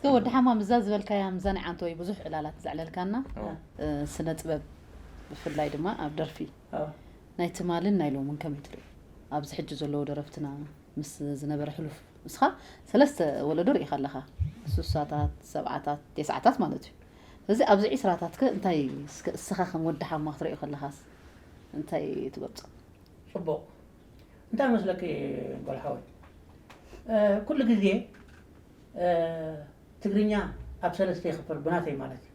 እቶ ወዲ ሓማ ምዛ ዝበልካያ ምዛ ናይ ዓንተወይ ብዙሕ ዕላላት ዘዕለልካና ኦ። እ፣ ስነ ጥበብ ብፍላይ ድማ ኣብ ደርፊ ኣዎ። ናይ ትማልን ናይ ሎምን ከመይ ትርኢ? ኣብዚ ሕጂ ዘለዉ ደረፍትና ምስ ዝነበረ ሕሉፍ ንስኻ ሰለስተ ወለዶ ርኢኻ ኣለኻ፣ ስሳታት ሰብዓታት ቴስዓታት ማለት እዩ። ስለዚ ኣብዚ ዒስራታት ከ እንታይ እስከ እስኻ ከም ወዲ ሓማ ክትርእዮ ከለኻስ እንታይ ትገልጾ? ፅቡቕ። እንታይ መስለኪ ጓል ሓወይ፣ ኩሉ ግዜ ትግርኛ ኣብ ሰለስተ ይኽፈል ብናተይ ማለት እዩ።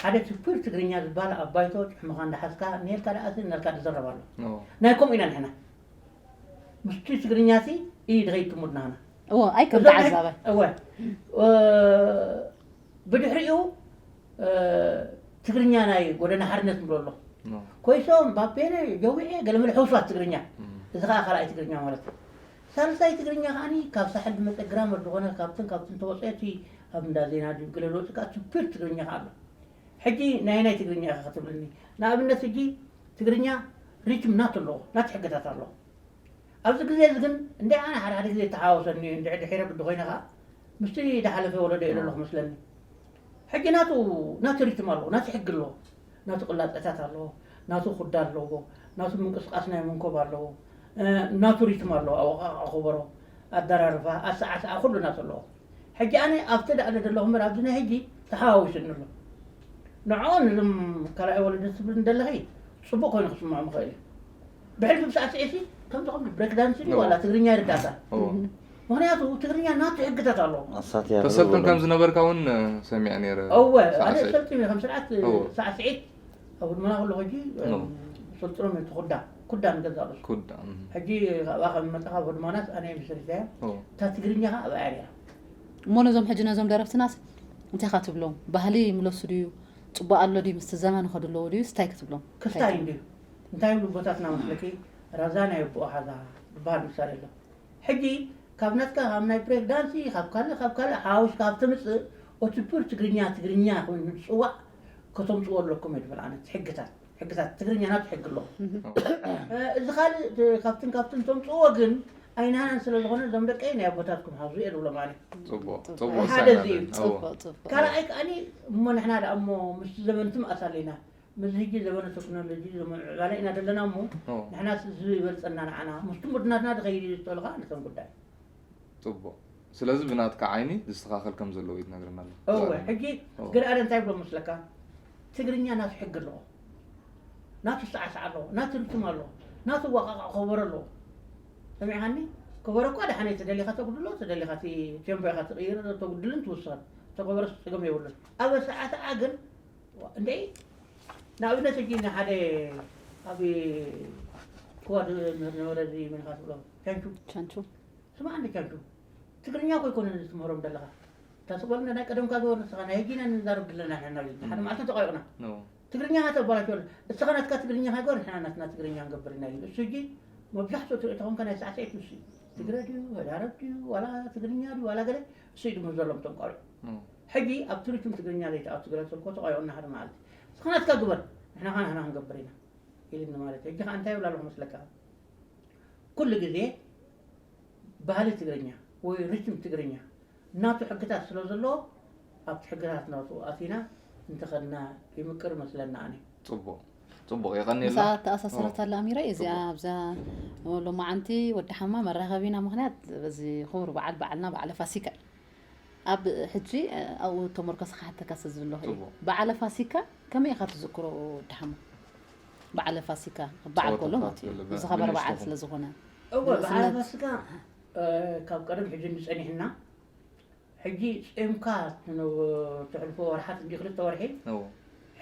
ሓደ ፒር ትግርኛ ዝበሃል ኣብ ባይቶ ጭሕምኻ እንዳሓዝካ ኔልካ ደኣ ስእነልካ ዝዘረብ ኣሎ። ናይ ከምኡ ኢና ንሕና። ምስቲ ትግርኛ ሲ እዩ ድኸይድ ትሙድ ናህና። እዎ ኣይ ከም ተዓዛባይ እወ ብድሕሪኡ ትግርኛ ናይ ጎደና ሓርነት ንብሎ ኣሎ። ኮይሶም ባቤነ ጀዊዐ ገለመለ ሕውስዋት ትግርኛ። እዚ ከዓ ካልኣይ ትግርኛ ማለት እዩ። ሳልሳይ ትግርኛ ከዓኒ ካብ ሳሕል ዝመፀ ግራመር ዝኾነ ካብትን ካብትን ተወፀ እቲ ኣብ እንዳ ዜና ድዩ ገለ ዝወፅእ ከዓ ቱፒር ትግርኛ ከዓ ኣሎ። ሕጂ ናይ ናይ ትግርኛ ኢኻ ክትብልኒ ንኣብነት ሕጂ ትግርኛ ሪትም ናት ኣለዎ ናት ሕግታት ኣለዎ። ኣብዚ ግዜ እዚ ግን እንደ ኣነ ሓደ ሓደ ግዜ ተሓዋወሰኒ እንደ ድሒረ ብዲ ኮይነ ከዓ ምስቲ ዝሓለፈ ወለዶ እየ ዘለኹ መስለኒ። ሕጂ ናቱ ናቱ ሪትም ኣለዎ ናቱ ሕጊ ኣለዎ ናቱ ቅላፀታት ኣለዎ ናቱ ኩዳ ኣለዎ ናቱ ምንቅስቃስ ናይ መንኮብ ኣለዎ ናቱ ሪትም ኣለዎ ኣወቃቃ ኮበሮ ኣደራርፋ ኣሰዓስዓ ኩሉ ናቱ ኣለዎ። ሕጂ ኣነ ኣብቲ ደኣ ዘለኹ እምበር ኣብዚ ናይ ሕጂ ተሓዋዊሱኒ ኣሎ። ንዕኦ ንዞም ካልኣይ ወለዶ ትብል እንደለኺ ፅቡቅ ኮይኑ ክስምዖም ይኽእል እዩ። ብሕልፊ ብሳዕስዒ ሲ ከምዚ ከም ብሬክ ዳንስ ድዩ ዋላ ትግርኛ ይርዳእካ። ምክንያቱ ትግርኛ ናቱ ሕግታት ኣለዎ። ኣሳትያ ተሰልጥን ከም ዝነበርካ እውን ሰሚዐ ነይረ። እወ ኣነ ሳዕስዒት። ሰልጢነ ከም ስርዓት እወ። ሳዕስዒት ኣብ ህድሞና ከለኹ ሕጂ እወ። ሰልጥኖም እዮም ተኩዳ ኩዳ ንገዛ ርእሱ ኩዳ እም። ሕጂ ኣብኣ ከም መጣኻ ኣብ ህድሞናስ ኣነ መስሪተያ እወ። እታ ትግርኛ ከዓ ኣብኣ እያ ነይራ። እሞ ነዞም ሕጂ ነዞም ደረፍትናስ እንታይ ኢኻ ትብሎም? ባህሊ ይምለሱ ድዩ? ፅቡቅ ኣሎ ድዩ? ምስቲ ዘመን ይኸዱ ኣለዉ ድዩ? እንታይ ክትብሎም? ክስታይ እንድዩ እንታይ ይብሉ ኣቦታትና መስለኪ ራዛ ናይ ኣቦኡ ሓዛ ዝበሃል ምሳሌ ኣሎ። ሕጂ ካብ ናትካ ካብ ናይ ብሬክ ዳንሲ ካብ ካልእ ካብ ካልእ ሓዋዊስካ ኣብ ተምፅእ እቲ ፒር ትግርኛ ትግርኛ ኮይኑ ዝፅዋዕ ከተምፅዎ ኣለኩም እየ ዝብል ኣነ። ሕግታት ሕግታት ትግርኛ ናቱ ሕጊ ኣለዎ። እዚ ካልእ ካብትን ካብትን ተምፅዎ ግን ኣይናናን ስለ ዝኾነ እዞም ደቀይ ናይ ኣቦታትኩም ሓዙ እየ ዝብሎም ኣነ። ፅቡቅ ፅቡቅ ሓደ ወሳኝ እዚ እዩ። ነገር። እዎ። ፅቡቅ ፅቡቅ ካልኣይ ከዓኒ እሞ ንሕና ደኣ እሞ ምስቲ ዘመን ትምኣስ ኣለና ምስዚ ሕጂ ዘመነ ቴክኖሎጂ ዘመን ዕባለ ኢና ዘለና እሞ እዎ። ንሕና እዚ ይበልፀና ንዓና ምስቲ ሙድናትና ዝኸይድ እዩ ዝጠልኻ ነቶም ጉዳይ ፅቡቅ ስለዚ ብናትካ ዓይኒ ዝስተኻኸል ከም ዘለዎ እዩ ትነግርና ኣሎ እወ ሕጂ እዎ። ገለ ኣለ እንታይ ብሎ መስለካ ትግርኛ ናቱ ሕጊ ኣለዎ ናቱ ሰዓስዓ ኣለዎ ናቱ ርትም ኣለዎ ናቱ ዋቃቃ ከበሮ ኣለዎ ሰሚዕካኒ ከበሮ እኳ ደሓነ ተደሊኻ ተጉድሎ ተደሊኻ እቲ ቴምፖ ኢኻ ትቕይር ተጉድልን ትውስኸን ተከበሮ ፀገም የብሉን ኣብ ሰዓስዓ ግን እንደ ንኣብነት ሕጂ ንሓደ ኣብ ክዋ ዝምህር ነበረ እዚ መንካ ትብሎ ቻንቹ ቻንቹ ስማ እንደ ቻንቹ ትግርኛ እኮ ይኮነ ትምህሮም ዘለኻ እታ ስቆልና ናይ ቀደምካ ዝወረስኻ ናይ ሕጂና ንዛረብ ድለና ሕና ሓደ መዓልቲ ተቋይቑና ኖ ትግርኛ ተባላሽወሉ እስኻ ናትካ ትግርኛ ሃገር ንሕና ናትና ትግርኛ ንገብር ኢና ኢሉ እሱ ሕጂ መብዛሕትኡ ትርኢ ተኾንካ ናይ ሳዕስዒት ንሱ እዩ ትግረ ድዩ ህዳረብ ድዩ ዋላ ትግርኛ ድዩ ዋላ ገለ እሱ እዩ ድምህር ዘሎም ቶም ቆልዑ ኖ ሕጂ ኣብ ትሪቱም ትግርኛ ዘይተኣቱ ገለ ተልኮ ተቋይቑና ሓደ መዓልቲ እስኻ ናትካ ግበር ንሕና ኸ ንሕና ክንገብር ኢና ኢልኒ ማለት እዩ ሕጂ ከዓ እንታይ ይብል ኣለኹ መስለካ ኩሉ ግዜ ባህሊ ትግርኛ ወይ ሪትም ትግርኛ ናቱ ሕግታት ስለ ዘለዎ ኣብቲ ሕግታት ናቱ ኣቲና እንተኸድና ይምቅር መስለና ኣነ ፅቡቅ ፅቡቅ የቀኒላ ምስኣ ተኣሳሰረት ኣላ ኣሚረይ እዚኣ ፅቡቅ። ኣብዛ ሎማዓንቲ ወዲ ሓማ መራኸቢና ምክንያት በዚ ክቡር በዓል በዓልና በዓለ ፋሲካ እዩ ኣብ ሕጂ ኣብኡ ተመርኮሰ ክሓተካ ስለ ዘለኹ እዩ ፅቡቅ። በዓለ ፋሲካ ከመይ ኢኻ ትዝክሮ ወዲ ሓማ በዓለ ፋሲካ በዓል ከሎ ጨወታታት ማለት እዩ ብልበ- ዝኸበረ በዓል ብንእሽተኹም። ስለ ዝኾነ እወ በዓለ ንእስነት- ፋሲካ እ፣ ካብ ቀደም ሕጂ እንዲጸኒሕና ሕጂ ጾምካ ትነብ- ትሕልፎ ወርሓት እንዲ ክልተ ወርሒ እዎ።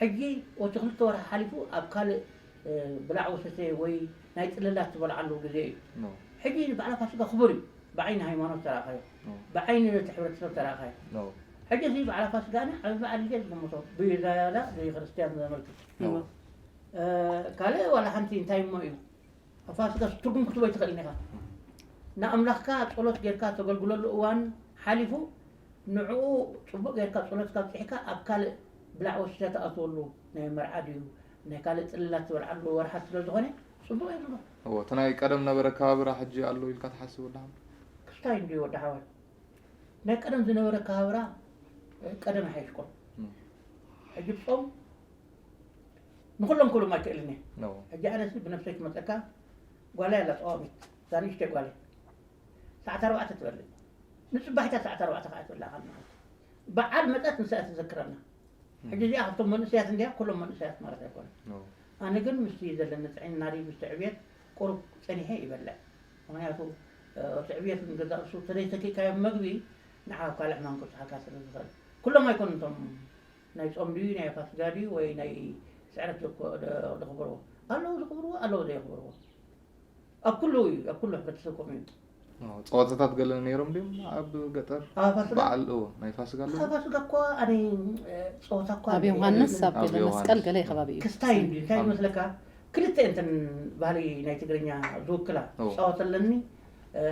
ሕጂ እቲ ክልተ ወርሒ ሓሊፉ ኣብ ካልእ እ፣ ብላዕ ወሰተ ወይ ናይ ጽልላት ትበልዓሉ ግዜ እዩ ኖ። ሕጂ በዓል ፋሲካ ክቡር እዩ ብዓይኒ ሃይማኖት ተረኣኻዮ ኖ። ብዓይኒ እቲ ሕብረተሰብ ተረኣኻዮ ኖ። ሕጂ እዚ በዓል ፋሲካ ነ ዓብዪ በዓል እየ ዝግምቶ ብዝያዳ ዘይክርስትያን ዘመልክት ኖ። እ፣ ካልእ ዋላ ሓንቲ እንታይ እሞ እዩ ኣብ ፋሲካ ትርጉም ክትቦ ኣይትኽእልን ኢኻ ንኣምላኽካ ጸሎት ጌርካ ተገልግለሉ እዋን ሓሊፉ ንዕኡ ጽቡቕ ጌርካ ጸሎትካ ኣብጺሕካ ኣብ ካልእ ብላዕ ወሲዳ ትኣትወሉ ናይ መርዓ ድዩ ናይ ካልእ ጽልላት ትበልዓሉ ወርሓት ስለ ዝኾነ ጽቡቕ እየ ዝብሎ እዎ እቲ ናይ ቀደም ነበረ ኣከባብራ ሕጂ ኣሎ ኢልካ ትሓስብ ወዲ ሓማ ክስታይ እንድዩ ወዲ ሓወይ ናይ ቀደም ዝነበረ ኣከባብራ ቀደም ይሓይሽኩም። ሕጂ ብጾም ንኹሎም ክብሎም ኣይክእልን እየ። ሕጂ ኣነስ ብነብሰይ ክመፀካ ጓለይ ኣላ ፀዋሚት እዛ ንእሽተይ ጓለይ ሰዓት ኣርባዕተ ትበልዕ ንፅባሒታ ሰዓት ኣርባዕተ ከዓ ትበልዕ ካብ መዓልቲ በዓል መፀት ንሳ እያ ትዘክረና። ሕጂ እዚኣ ካብቶም መንእሰያት እንዲያ ኩሎም መንእሰያት ማለት ኣይኮነ። ኣነ ግን ምስቲ ዘለኒ ጥዕና ድዩ ምስቲ ዕብየት ቁሩብ ፀኒሐ ይበልዕ። ምክንያቱ እቲ ዕብየት ንገዛእ ርእሱ ተዘይተኪእካዮ መግቢ ንዓ ካብ ካልእ ሕማም ከብፅሓካ ስለ ዝኽእል ኩሎም ኣይኮኑ እቶም ናይ ጾም ድዩ ናይ ፋስጋ ድዩ ወይ ናይ ስዕረት ዘኮ- ደ- ዘኽብርዎ ኣለዉ ዘኽብርዎ ኣለዉ ዘየኽብርዎ ኣብ ኩሉ እዩ ኣብ ኩሉ ሕብረተሰብ ከምኡ እዩ። ጸወታታት ገለ ነይሮም ድዮም ኣብ ገጠር? ኣብ ፋስጋ በዓል እዎ ናይ ፋስጋ ኣሎ። ኣብ ፋስጋ እኮ ኣነ እ፣ ጸወታ እኮ ኣብ ኣለ። ዮሃንስ ኣብ ኣብ ገለ መስቀል ዮሃንስ። ገለ ከባቢ እዩ ክስታይ እንዲ እንታይ ይመስለካ ክልተ እንትን ባህሊ ናይ ትግርኛ ዝውክላ ኦ። ጸወት ኣለኒ እ፣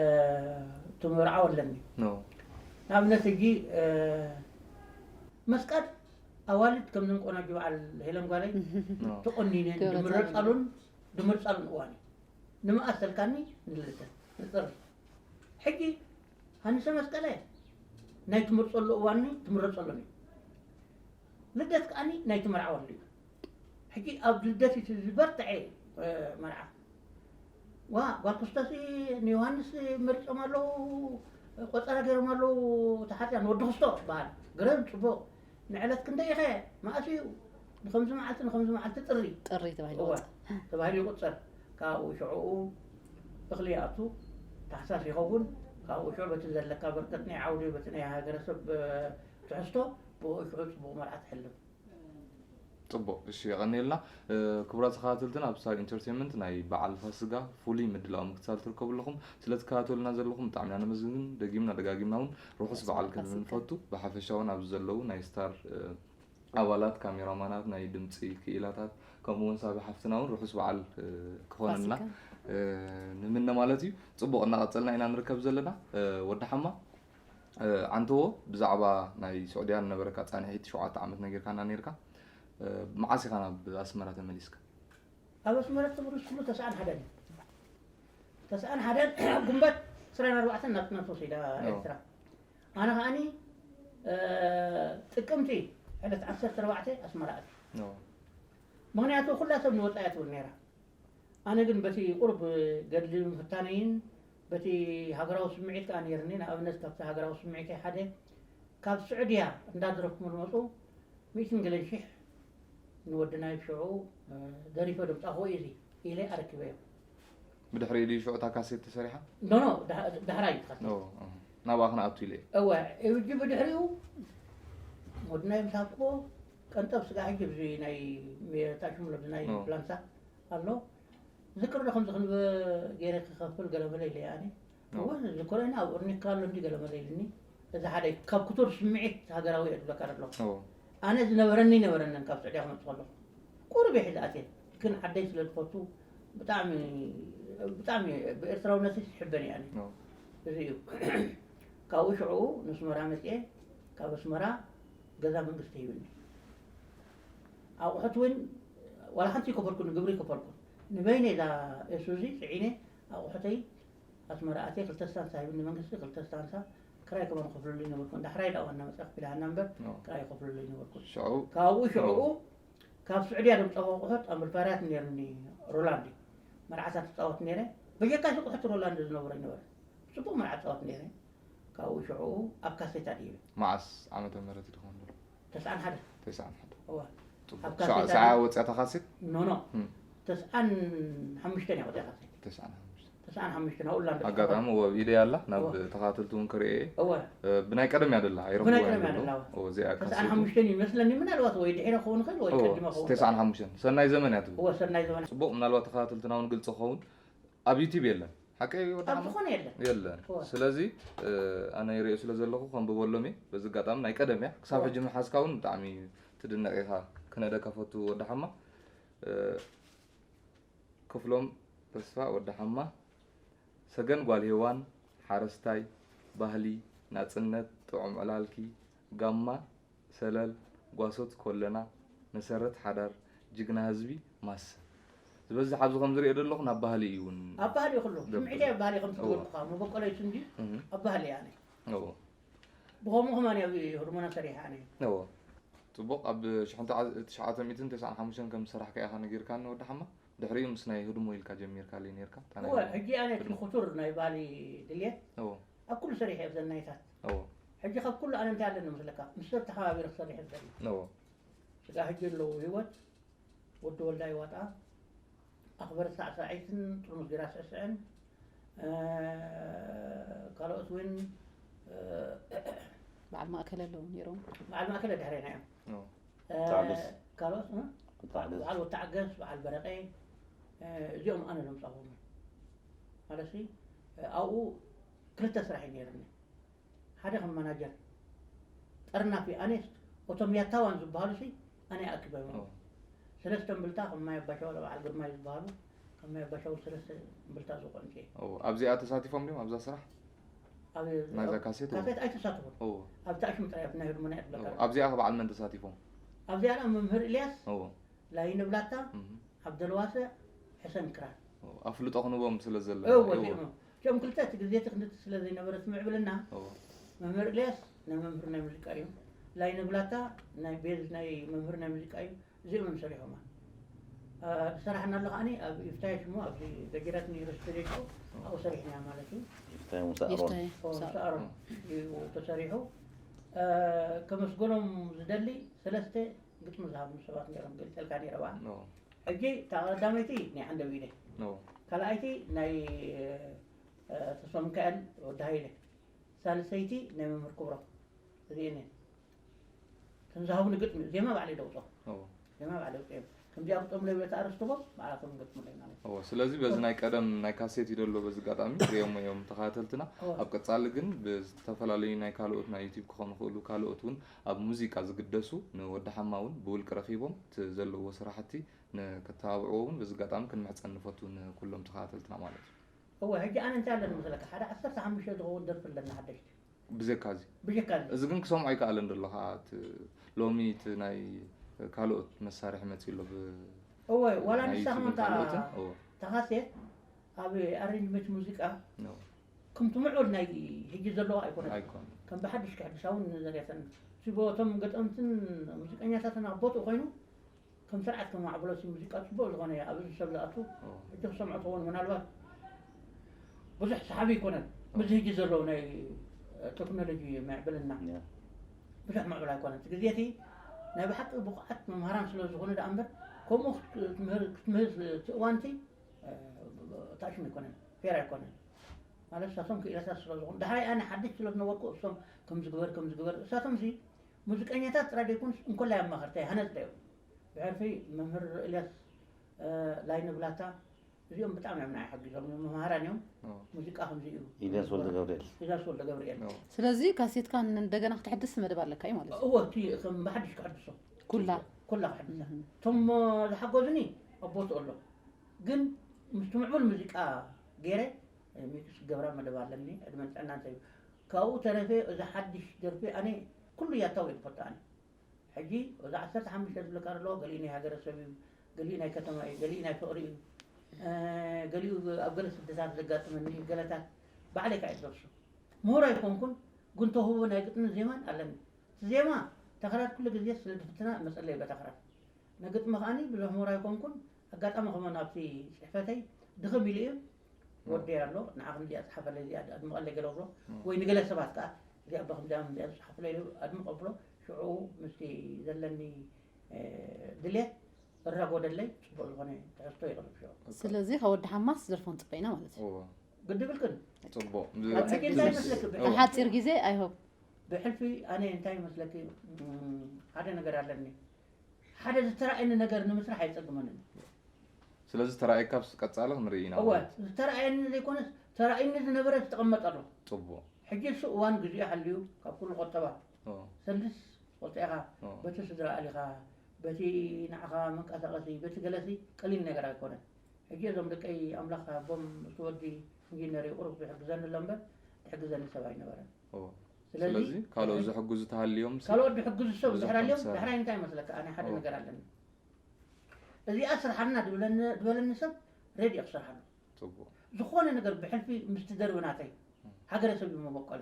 ትምርዓው ኣለኒ ኖ ንኣብነት ሕጂ እ፣ መስቀል ኣዋልድ ከምዘን ቆናጆ በዓል ሄለን ጓለይ ኖ ተቆኒነን ክብረት ድምረፃሉን ድምርፃሉን እዋን እዩ ንምኣሰልካኒ ንልደተን ንጥሪ ሕጂ ሃንሰ መስቀለ ናይ ትምርፀሉ እዋን ትምረፀሉን እዩ ልደት ከዓኒ ናይ ትመርዓወሉ እዩ ሕጂ ኣብ ልደት እቲ ዝበርትዐ እ፣ መርዓ ዋ ጓል ክርስቶስ ንዮሃንስ መሪፆም ኣለዉ ቆፀራ ገይሮም ኣለዉ ተሓፅያ ንወዲ ክስቶ በሃል ግረም ፅቡቅ ንዕለት ክንደይ ኢኸ መኣስ እዩ ንከምዚ መዓልቲ ንከምዚ መዓልቲ ጥሪ ጥሪ ተባሂሉ እወ ይወፅእ። ተባሂሉ ይቁፀር ካብኡ ሽዕኡ እኽሊ ይኣቱ ታሕሳስ ይኸውን ካብኡ ሽዑ በቲ ዘለካ በርከት ናይ ዓውዲ በቲ ናይ ሃገረሰብ እ፣ ትሕዝቶ ብኡ ሽዑ ፅቡቅ መርዓ ትሕልም ጽቡቕ እሺ የቐንየልና። እ፣ ክቡራት ተኸታተልትና ኣብ ስታር ኢንተርቴንመንት ናይ በዓል ፋስጋ ፍሉይ ምድላው ምክትታል ትርከቡ ኣለኹም። ስለ ትከታተሉና ዘለኹም ብጣዕሚ ኢና ነመስግን። ደጊምና ደጋጊምና እውን ርሑስ በዓል ክንብል ፋሲካ። ንፈቱ። ብሓፈሻ እውን ኣብዚ ዘለዉ ናይ ስታር እ፣ ኣባላት፣ ካሜራማናት፣ ናይ ድምፂ ክኢላታት ከምኡ እውን ሳቢ ሓፍትና እውን ርሑስ በዓል እ፣ ክኾነልና ፋሲካ። እ፣ ንምነ ማለት እዩ። ጽቡቕ እናቐጸልና ኢና ንርከብ ዘለና። እ፣ ወዲ ሓማ እ፣ ዓንተዎ ብዛዕባ ናይ ስዑድያ ዝነበረካ ጻንሒት ሸውዓተ ዓመት ነጊርካና ነርካ እ፣ መዓስ ኢኻ ናብ ኣስመራ ተመሊስካ? ኣብ ኣስመራ ተመሊስኩሉ ተስዓን ሓደን እዩ ተስዓን ሓደን ግንቦት ዕስራን ኣርባዕተን ናጽነት ወሲዳ ኦ። ኤርትራ ኣነ ከዓኒ እ፣ ጥቅምቲ ዕለት ዓሰርተ ኣርባዕተ ኣስመራ ኣትየ ኖ ምክንያቱ ኩላ ሰብ ንወፃኢ ትብል ነይራ ኣነ ግን በቲ ቁሩብ ገድሊ ምፍታነይን በቲ ሃገራዊ ስምዒት ከዓ ነይርኒ ንኣብነት ካብቲ ሃገራዊ ስምዒተይ ሓደ ካብ ስዑድያ እንዳደረፍኩም ዝመፁ ሚእትን ገለን ሽሕ ንወድናይ ሽዑ እ፣ ደሪፈ ደምፃኽዎ እዩ እዚ ኢለ ኣረኪበዮ ብድሕሪኡ ድዩ ሽዑ እታ ካሴት ተሰሪሓ? ኖኖ ዳሕራይ እዩ ኖ፣ እ፣ ናብኣ ክነኣቱ ኢለ እየ። እወ እውጂ ብድሕሪኡ ወድናይ ምስ ሃብክዎ ቀንጠብ ስጋ ሕጂ ብዚ ናይ ታሽሙሎ ብዚ ናይ ኖ። ፕላንሳ ኣሎ ዝክር ዶ ከምዚ ክንብ ገይረ ክኸፍል ገለመለ ኢለ ኣነ ኖ። እወ ዝክሮ ኢና ኣብ ኦርኒካ ኣሎ እንዲ ገለመለ ኢልኒ እዚ ሓደ ካብ ክቱር ስምዒት ሃገራዊ እየ ዝብለካ ዘሎ ኖ፣ ኣነ ዝነበረኒ ነበረንን ካብ ስዑድያ ክመፅእ ከለኹ ቁሩብ እየ ሒዘ ኣትየ ግን ዓደይ ስለ ዝፈቱ ብጣዕሚ ብጣዕሚ ብኤርትራውነት ይሕበን እየ ኣነ ኖ፣ እዚ እዩ ካብኡ ሽዑ ንስመራ መፅኤ ካብ ኣስመራ ገዛ መንግስቲ ሂብኒ ኣቑሑት እውን ዋላ ሓንቲ ይከፈልኩን ግብሪ ይከፈልኩን ንበይነ እዛ ኤሱዚ ፅዒነ ኣቑሑተይ ኣስመራ ኣትየ ክልተ ስታንሳ ሂብኒ መንግስቲ ክልተ ስታንሳ ክራይ ከማን ከፍለሉ ይነበርኩን ዳሕራይ ዳ ዋና መፅኣ ክፊልሃና እምበር ኖ። ክራይ ከፍለሉ ይነበርኩን ሽዑ ካብኡ ሽዑ ካብ ስዑድያ ደምፀኹ ኣቑሑት ኣምፕሊፋየራት ነይርኒ ሮላንድ እዩ መርዓታት ትፃወት ነይረ በጀካ እዚ ኣቑሑት ሮላንድ ዝነበረ ይነበረ ፅቡቅ መርዓ ትፃወት ነይረ ካብኡ ሽዑ ኣብ ካሴታ ድዩ መዓስ ዓመተ ምህረት ድኾን ዘሎ? ተስዓን ሓደ ተስዓን ሓደ እዋ ጽቡቅ። ኣብ ሸዓ- ካሴታ ሸዓ ድዩ? ወፅያ ተኻሲት? ኖኖ እም። ተስዓን ሓሙሽተን እያ ወፅያ ካሴት ተስዓን ሓሙሽተ። ተስዓን ሓሙሽተን ኣብኡ ላንዶ ኣጋጣሚ ወብ ኢደ ኣላ ናብ እዋ። ተኻተልቲ እውን ክርእየ እዋ እ፣ ብናይ ቀደም እያ ደላ ብናይ ኣይረኽብዎ ቀደም ዘለዉ ያደላ እዚኣ ተስዓን ካሴት ሓሙሽተን ይመስለኒ ምናልባት ወይ ድሕረ ክኸውን ይኽእል ወይ እዎ፣ ቀድመ ክኸውን ተስዓን ሓሙሽተን ሰናይ ዘመን እያ ትብሉ እወ ሰናይ ዘመን ጽቡቅ ምናልባት ተኸታተልትና እውን ግልፂ ክኸውን ኣብ ዩቲብ የለን ሓቀይ ወዲ ኣብ ሓማ ዝኾነ የለን የለን እወ። ስለዚ እ፣ ኣነ ይሪኦ ስለ ዘለኹ ከንብበሎም እየ በዚ ኣጋጣሚ ናይ ቀደም እያ ክሳብ እወ። ሕጂ ምሓዝካ እውን ብጣዕሚ ትድነቕ ኢኻ ክነደካ ፈቱ ወዲ ሓማ እ፣ ክፍሎም ተስፋ ወዲ ሓማ ሰገን ጓል ሄዋን ሓረስታይ ባህሊ ናጽነት ጥዑም ዕላልኪ ጋማ ሰለል ጓሶት ኮለና መሰረት ሓዳር ጅግና ህዝቢ ማሰ ዝበዝሕ ኣብዚ ከም ዝሪኦ ዘለኹ ናብ ባህሊ እዩ እውን ኣብ ባህሊ እዩ ኩሉ ገብ- ስምዒተይ ኣብ ባህሊ ከም እወ። ትገብርካ መበቆለይ ስንዲ እህ፣ ኣብ ባህሊ እያ ኣነ እዎ። ብኸምኡ ከማን ኣብ ህርሞና ሰሪሐ ኣነ። እዎ። ጽቡቕ። ኣብ ሽሕን ትሽዓተ ሚእትን ተስዓን ሓሙሽተን ከም ዝሰራሕካ ኢኻ ነጊርካኒ ወዲ ሓማ። ድሕሪኡ ምስ ናይ ህድሞ ኢልካ ጀሚርካለይ ነርካ። እታ ናይ እወ፣ ሕጂ ኣነ እቲ ህድሞ። ክቱር ናይ ባህሊ ድልየት እዎ። ኣብ ኩሉ ሰሪሐ እየ ብዘን ናይታት። እዎ። ሕጂ ካብ ኩሉ ኣነ እንታይ ኣለኒ መስለካ? ምስ ሰብ ተሓባቢረ ክሰርሕ እየ ዝደሊ። እዎ። ስጋ ሕጂ ኣለዉ ህይወት፣ ወዲ ወልዳይ ዋጣ፣ ኣኽበረ ሳዕሳዒትን ጥርሙዝ ቢራ ስዕስዕን፣ እ፣ ካልኦት እውን፣ እ፣ በዓል ማእከል ኣለዉ ነይሮም። በዓል ማእከለ ድሕሬና እዮም። እዎ። እ፣ ተዓገስ። ካልኦት እ? ተዓገስ። በዓል ወተዓገስ፣ በዓል በረቐ፣ እ፣ እዚኦም ኣነ ዘምጻኹም። ማለት ሲ ኣብኡ ክልተ ስራሕ እዩ ነይርኒ። ሓደ ከም ማናጀር ጠርናፊ ኣኔስ፣ እቶም ያታዋን ዝበሃሉ ሲ ኣነ ኣኪበ እዎ። ሰለስተ እምብልታ ከም ማይ ኣባሻው በዓል ግርማይ ዝበሃሉ ከም ማይ ኣባሻው ሰለስተ እምብልታ ዝቆንጨ እዎ። ኣብዚኣ ተሳቲፎም ድዮም ኣብዛ ስራሕ? ኣብ ናይዛ ካሴት እዎ። ካሴት ኣይተሳተፉን። እዎ። ኣብ ታሽም ጥራይ ኣብ ናይ ህድሞና እየ ዝብለካ። እዎ። ኣብዚኣ ከ በዓል መን ተሳቲፎም? ኣብዚኣ ደኣ መምህር ኢልያስ እዎ። ላይነ ብላታ፣ ዓብደልዋስዕ፣ ሕሰን ክራር። እዎ። ኣፍልጦ ክንቦም ስለ ዘለና። እዎ እዎ። እዚኦም እዮም። እቶም ክልተ እቲ ግዜ ትክንት ስለ ዘይነበረት ምዕብልና እዎ። መምህር ኢልያስ ናይ መምህር ናይ ሙዚቃ እዩ። ላይነ ብላታ ናይ ቤዝ ናይ መምህር ናይ ሙዚቃ እዩ። እዚኦም እዮም ሰሪሖማ። አ፣ ዝሰራሕና ኣሎ ከዓኒ ኣብ ይፍታይ ሽሙ ኣብዚ ገጀራት ዩኒቨርሲቲ ሬድዮ ኣብኡ ሰሪሕና ማለት እዩ። ይፍታይ ሙሳ ኣሮን። ይፍታይ ኦ፣ ሳብ- ሳዕሮ እዩ ተሰሪሑ። አ፣ ከመስገኖም ዝደሊ ሰለስተ ግጥሚ ዝሃብኑ ሰባት ነይሮም ገልጸልካ ነይረ ባ። እዎ። ሕጂ እታ ቀዳመይቲ ናይ ዓንደቢደ፣ እዎ። ካልኣይቲ ናይ እ፣ ተስፋ ሚካኤል ወዲ ሃይለ፣ ሳልሰይቲ ናይ መምህር ክብሮም። እዚአን እየን እተን ዝሃቡኒ ግጥሚ። ዜማ ባዕለይ ደውጾ። እዎ። ዜማ ባዕለይ ውጽኦም። ከምዚኣ ግጠሙለይ ብለታ ኣርስቲ ቦ ባዕላቶም ገጥሙለይ ማለት እዩ። እዎ። ስለዚ በዚ ናይ ቀደም ናይ ካሴት እዩ ዘሎ በዚ ኣጋጣሚ ሪኦም እዮም ተኸታተልትና። እዎ። ኣብ ቀጻሊ ግን ብዝተፈላለዩ ናይ ካልኦት ናይ ዩቲዩብ ክኾኑ ይኽእሉ ካልኦት እውን ኣብ ሙዚቃ ዝግደሱ ንወዲ ሓማ እውን ብውልቂ ረኺቦም እቲ ዘለዎ ስራሕቲ ንክተባብዕዎ እውን በዚ ኣጋጣሚ ክንምሕጸን ንፈቱ ንኩሎም ተኸታተልትና ማለት እዩ። እወ፣ ሕጂ ኣነ እንታይ ኣለኒ መስለካ? ሓደ ዓሰርተ ሓሙሽተ ዝኸውን ደርፊ ኣለና ሓደሽቲ። ብዘካዚ ብጀካ እዚ። እዚ ግን ክሰምዖ ኣይከኣለን ዘሎ ከዓ እቲ ሎሚ እቲ ናይ ካልኦት መሳርሒ መፂ ኣሎ ብ- እወ፣ ዋላ ናይ ንሳ ዩቲዩብን ከመንታ ካልኦትን? እወ። ተኻሴት ኣብ ኣሬንጅመንት ሙዚቃ ነው። ከምቲ ምዑል ናይ ሕጂ ዘለዋ ኣይኮነትን። ኣይኮን ከም ብሓድሽ ክሕድሳ እውን ዘርየተን። እቲ ቦቶም ገጠምትን ሙዚቀኛታትን ኣብ ቦትኡ ኮይኑ ከም ስርዓት ከማዕብሎ እቲ ሙዚቃ ፅቡቅ ዝኾነ ኣብ እዚ ሰብ ዝኣቱ እወ። ሕጂ ክሰምዖ ትኸውን ምናልባት ብዙሕ ሰሓቢ ኣይኮነን። ምስ ሕጂ ዘለዉ ናይ ቴክኖሎጂ ምዕብልና ያ። ብዙሕ ምዕብል ኣይኮነን። እቲ ግዜ እቲ ናይ ብሓቂ ብቑዓት መምሃራን ስለ ዝኾኑ ደኣ እምበር ከምኡ ክትምህር ክትምህር እቲ እዋንቲ ታሽም ኣይኮነን፣ ፌር ኣይኮነን። ማለት ንሳቶም ክኢላታት ስለ ዝኾኑ ዳሕራይ ኣነ ሓድሽ ስለ ዝነበርኩ እሶም ከም ዝግበር ከም ዝግበር እሳቶም ሲ ሙዚቀኛታት ጥራይ ደይኮኑስ እንኮላይ ኣማኸርቲ ሃነፅቲ እዮም። ብሕርፊ መምህር ኢልያስ ላይነ ብላታ እዚኦም ብጣዕሚ እዮም ንዓይ ሓጊዞም እዮም መምሃራን እዮም። እወ። ሙዚቃ ከምዚ እዩ። ኢልያስ ወልደ ገብርኤል። ኢልያስ ወልደ ገብርኤል። እወ። ስለዚ ካሴትካ እንደገና ክትሕድስ መደብ ኣለካ እዩ ማለት እዩ። እወ እቲ ከም ብሓድሽ ክሕድሶ ኩላ ኩላ ክሕድሳ እህ። እቶም ዝሓገዙኒ ኣብ ቦትኡ ኣሎ ግን ምስቲ ምዕቡል ሙዚቃ ገይረ ሚክስ ገብራ መደብ ኣለኒ ዕድመን ጥዕና እንተዩ ካብኡ ተረፈ እዚ ሓድሽ ደርፊ ኣነ ኩሉ ያታው እየ ዝፈቱ ኣነ ሕጂ እዚ ዓሰርተ ሓሙሽተ ዝብለካ ኣለዎ ገሊኡ ናይ ሃገረሰብ እዩ ገሊኡ ናይ ከተማ እዩ ገሊኡ ናይ ፍቕሪ እዩ እ፣ ገሊኡ ኣብ ገለ ስደታት ዘጋጥመኒ እዩ ገለታት ባዕለይ ከዓ እየ ዝደርሱ ምሁር ኣይኮንኩን ግን ተውህቦ ናይ ግጥምን ዜማን ኣለኒ እቲ ዜማ ተኽራት ኩሉ ግዜ ስለ ዝፍትና መፀለይ በተኽራት ንግጥሚ ከዓኒ ብዙሕ ምሁር ኣይኮንኩን ኣጋጣሚ ከመን ኣብቲ ፅሕፈተይ ድኽም ኢሉ እዩ ወደይ ኣሎ ንዓ ከምዚኣ ፀሓፈለይ እዚኣ ኣድምቐለይ ገለ ብሎ ወይ ንገለ ሰባት ከዓ እዚኣ ብከምዚኣ ከምዚኣ ዝፀሓፈለይ ኢሉ ኣድምቐ ብሎ ሽዑ ምስቲ ዘለኒ እ፣ ድሌት እራጎደለይ ፅቡቅ ዝኾነ ትሕዝቶ የቕርብ ሽዑ ስለዚ ካብ ወዲ ሓማስ ደርፎ ንፅበ ኢና ማለት እዩ እወ። ግድብልክን ፅቡቅ ኣብ ሕጂ እንታይ መስለክ ብሓፂር ግዜ ኣይሆብ ብሕልፊ ኣነ እንታይ መስለኪ እም፣ ሓደ ነገር ኣለኒ ሓደ ዝተራእየኒ ነገር ንምስራሕ ኣይፀግመንን ስለዚ ተራእየካ ብስ ቀፃሊ ክንርኢ ኢና እወ ዝተራእየኒ ዘይኮነስ ተራእዩኒ ዝነበረ ዝተቐመጠ ኣሎ ፅቡቅ ሕጂ እሱ እዋን ግዜኡ ሓልዩ ካብ ኩሉ ቆጠባ እወ። ሰልስ ወፂእኻ እወ። በቲ ስድራ ኣሊኻ በቲ ንዓኻ መንቀሳቐሲ በቲ ገለሲ ቀሊል ነገር ኣይኮነን ሕጂ እዞም ደቀይ ኣምላኽ ኣቦም እቲ ወዲ ኢንጂነር ይቁርብ ዝሕግዘኒ ኣሎ እምበር ዝሕግዘኒ ሰብ ኣይነበረን እወ። ስለዚ ስለዚ ካልኦት ዝሕግዙ ተሃልዮም ሲ- ካልኦት ዝሕግዙ ሰብ ብዙሕ ድሕር ኣልዮም ከምዝሰርሕ። ድሕራይ እንታይ መስለካ ኣነ ሓደ እወ። ነገር ኣለኒ እዚኣ ስርሓልና ድብለኒ- ድበለኒ ሰብ ሬድዮ ክሰርሓሉ ፅቡቅ ዝኾነ ነገር ብሕልፊ ምስቲ ደርቢ ናተይ ሃገረሰብ እዩ መበቆሊ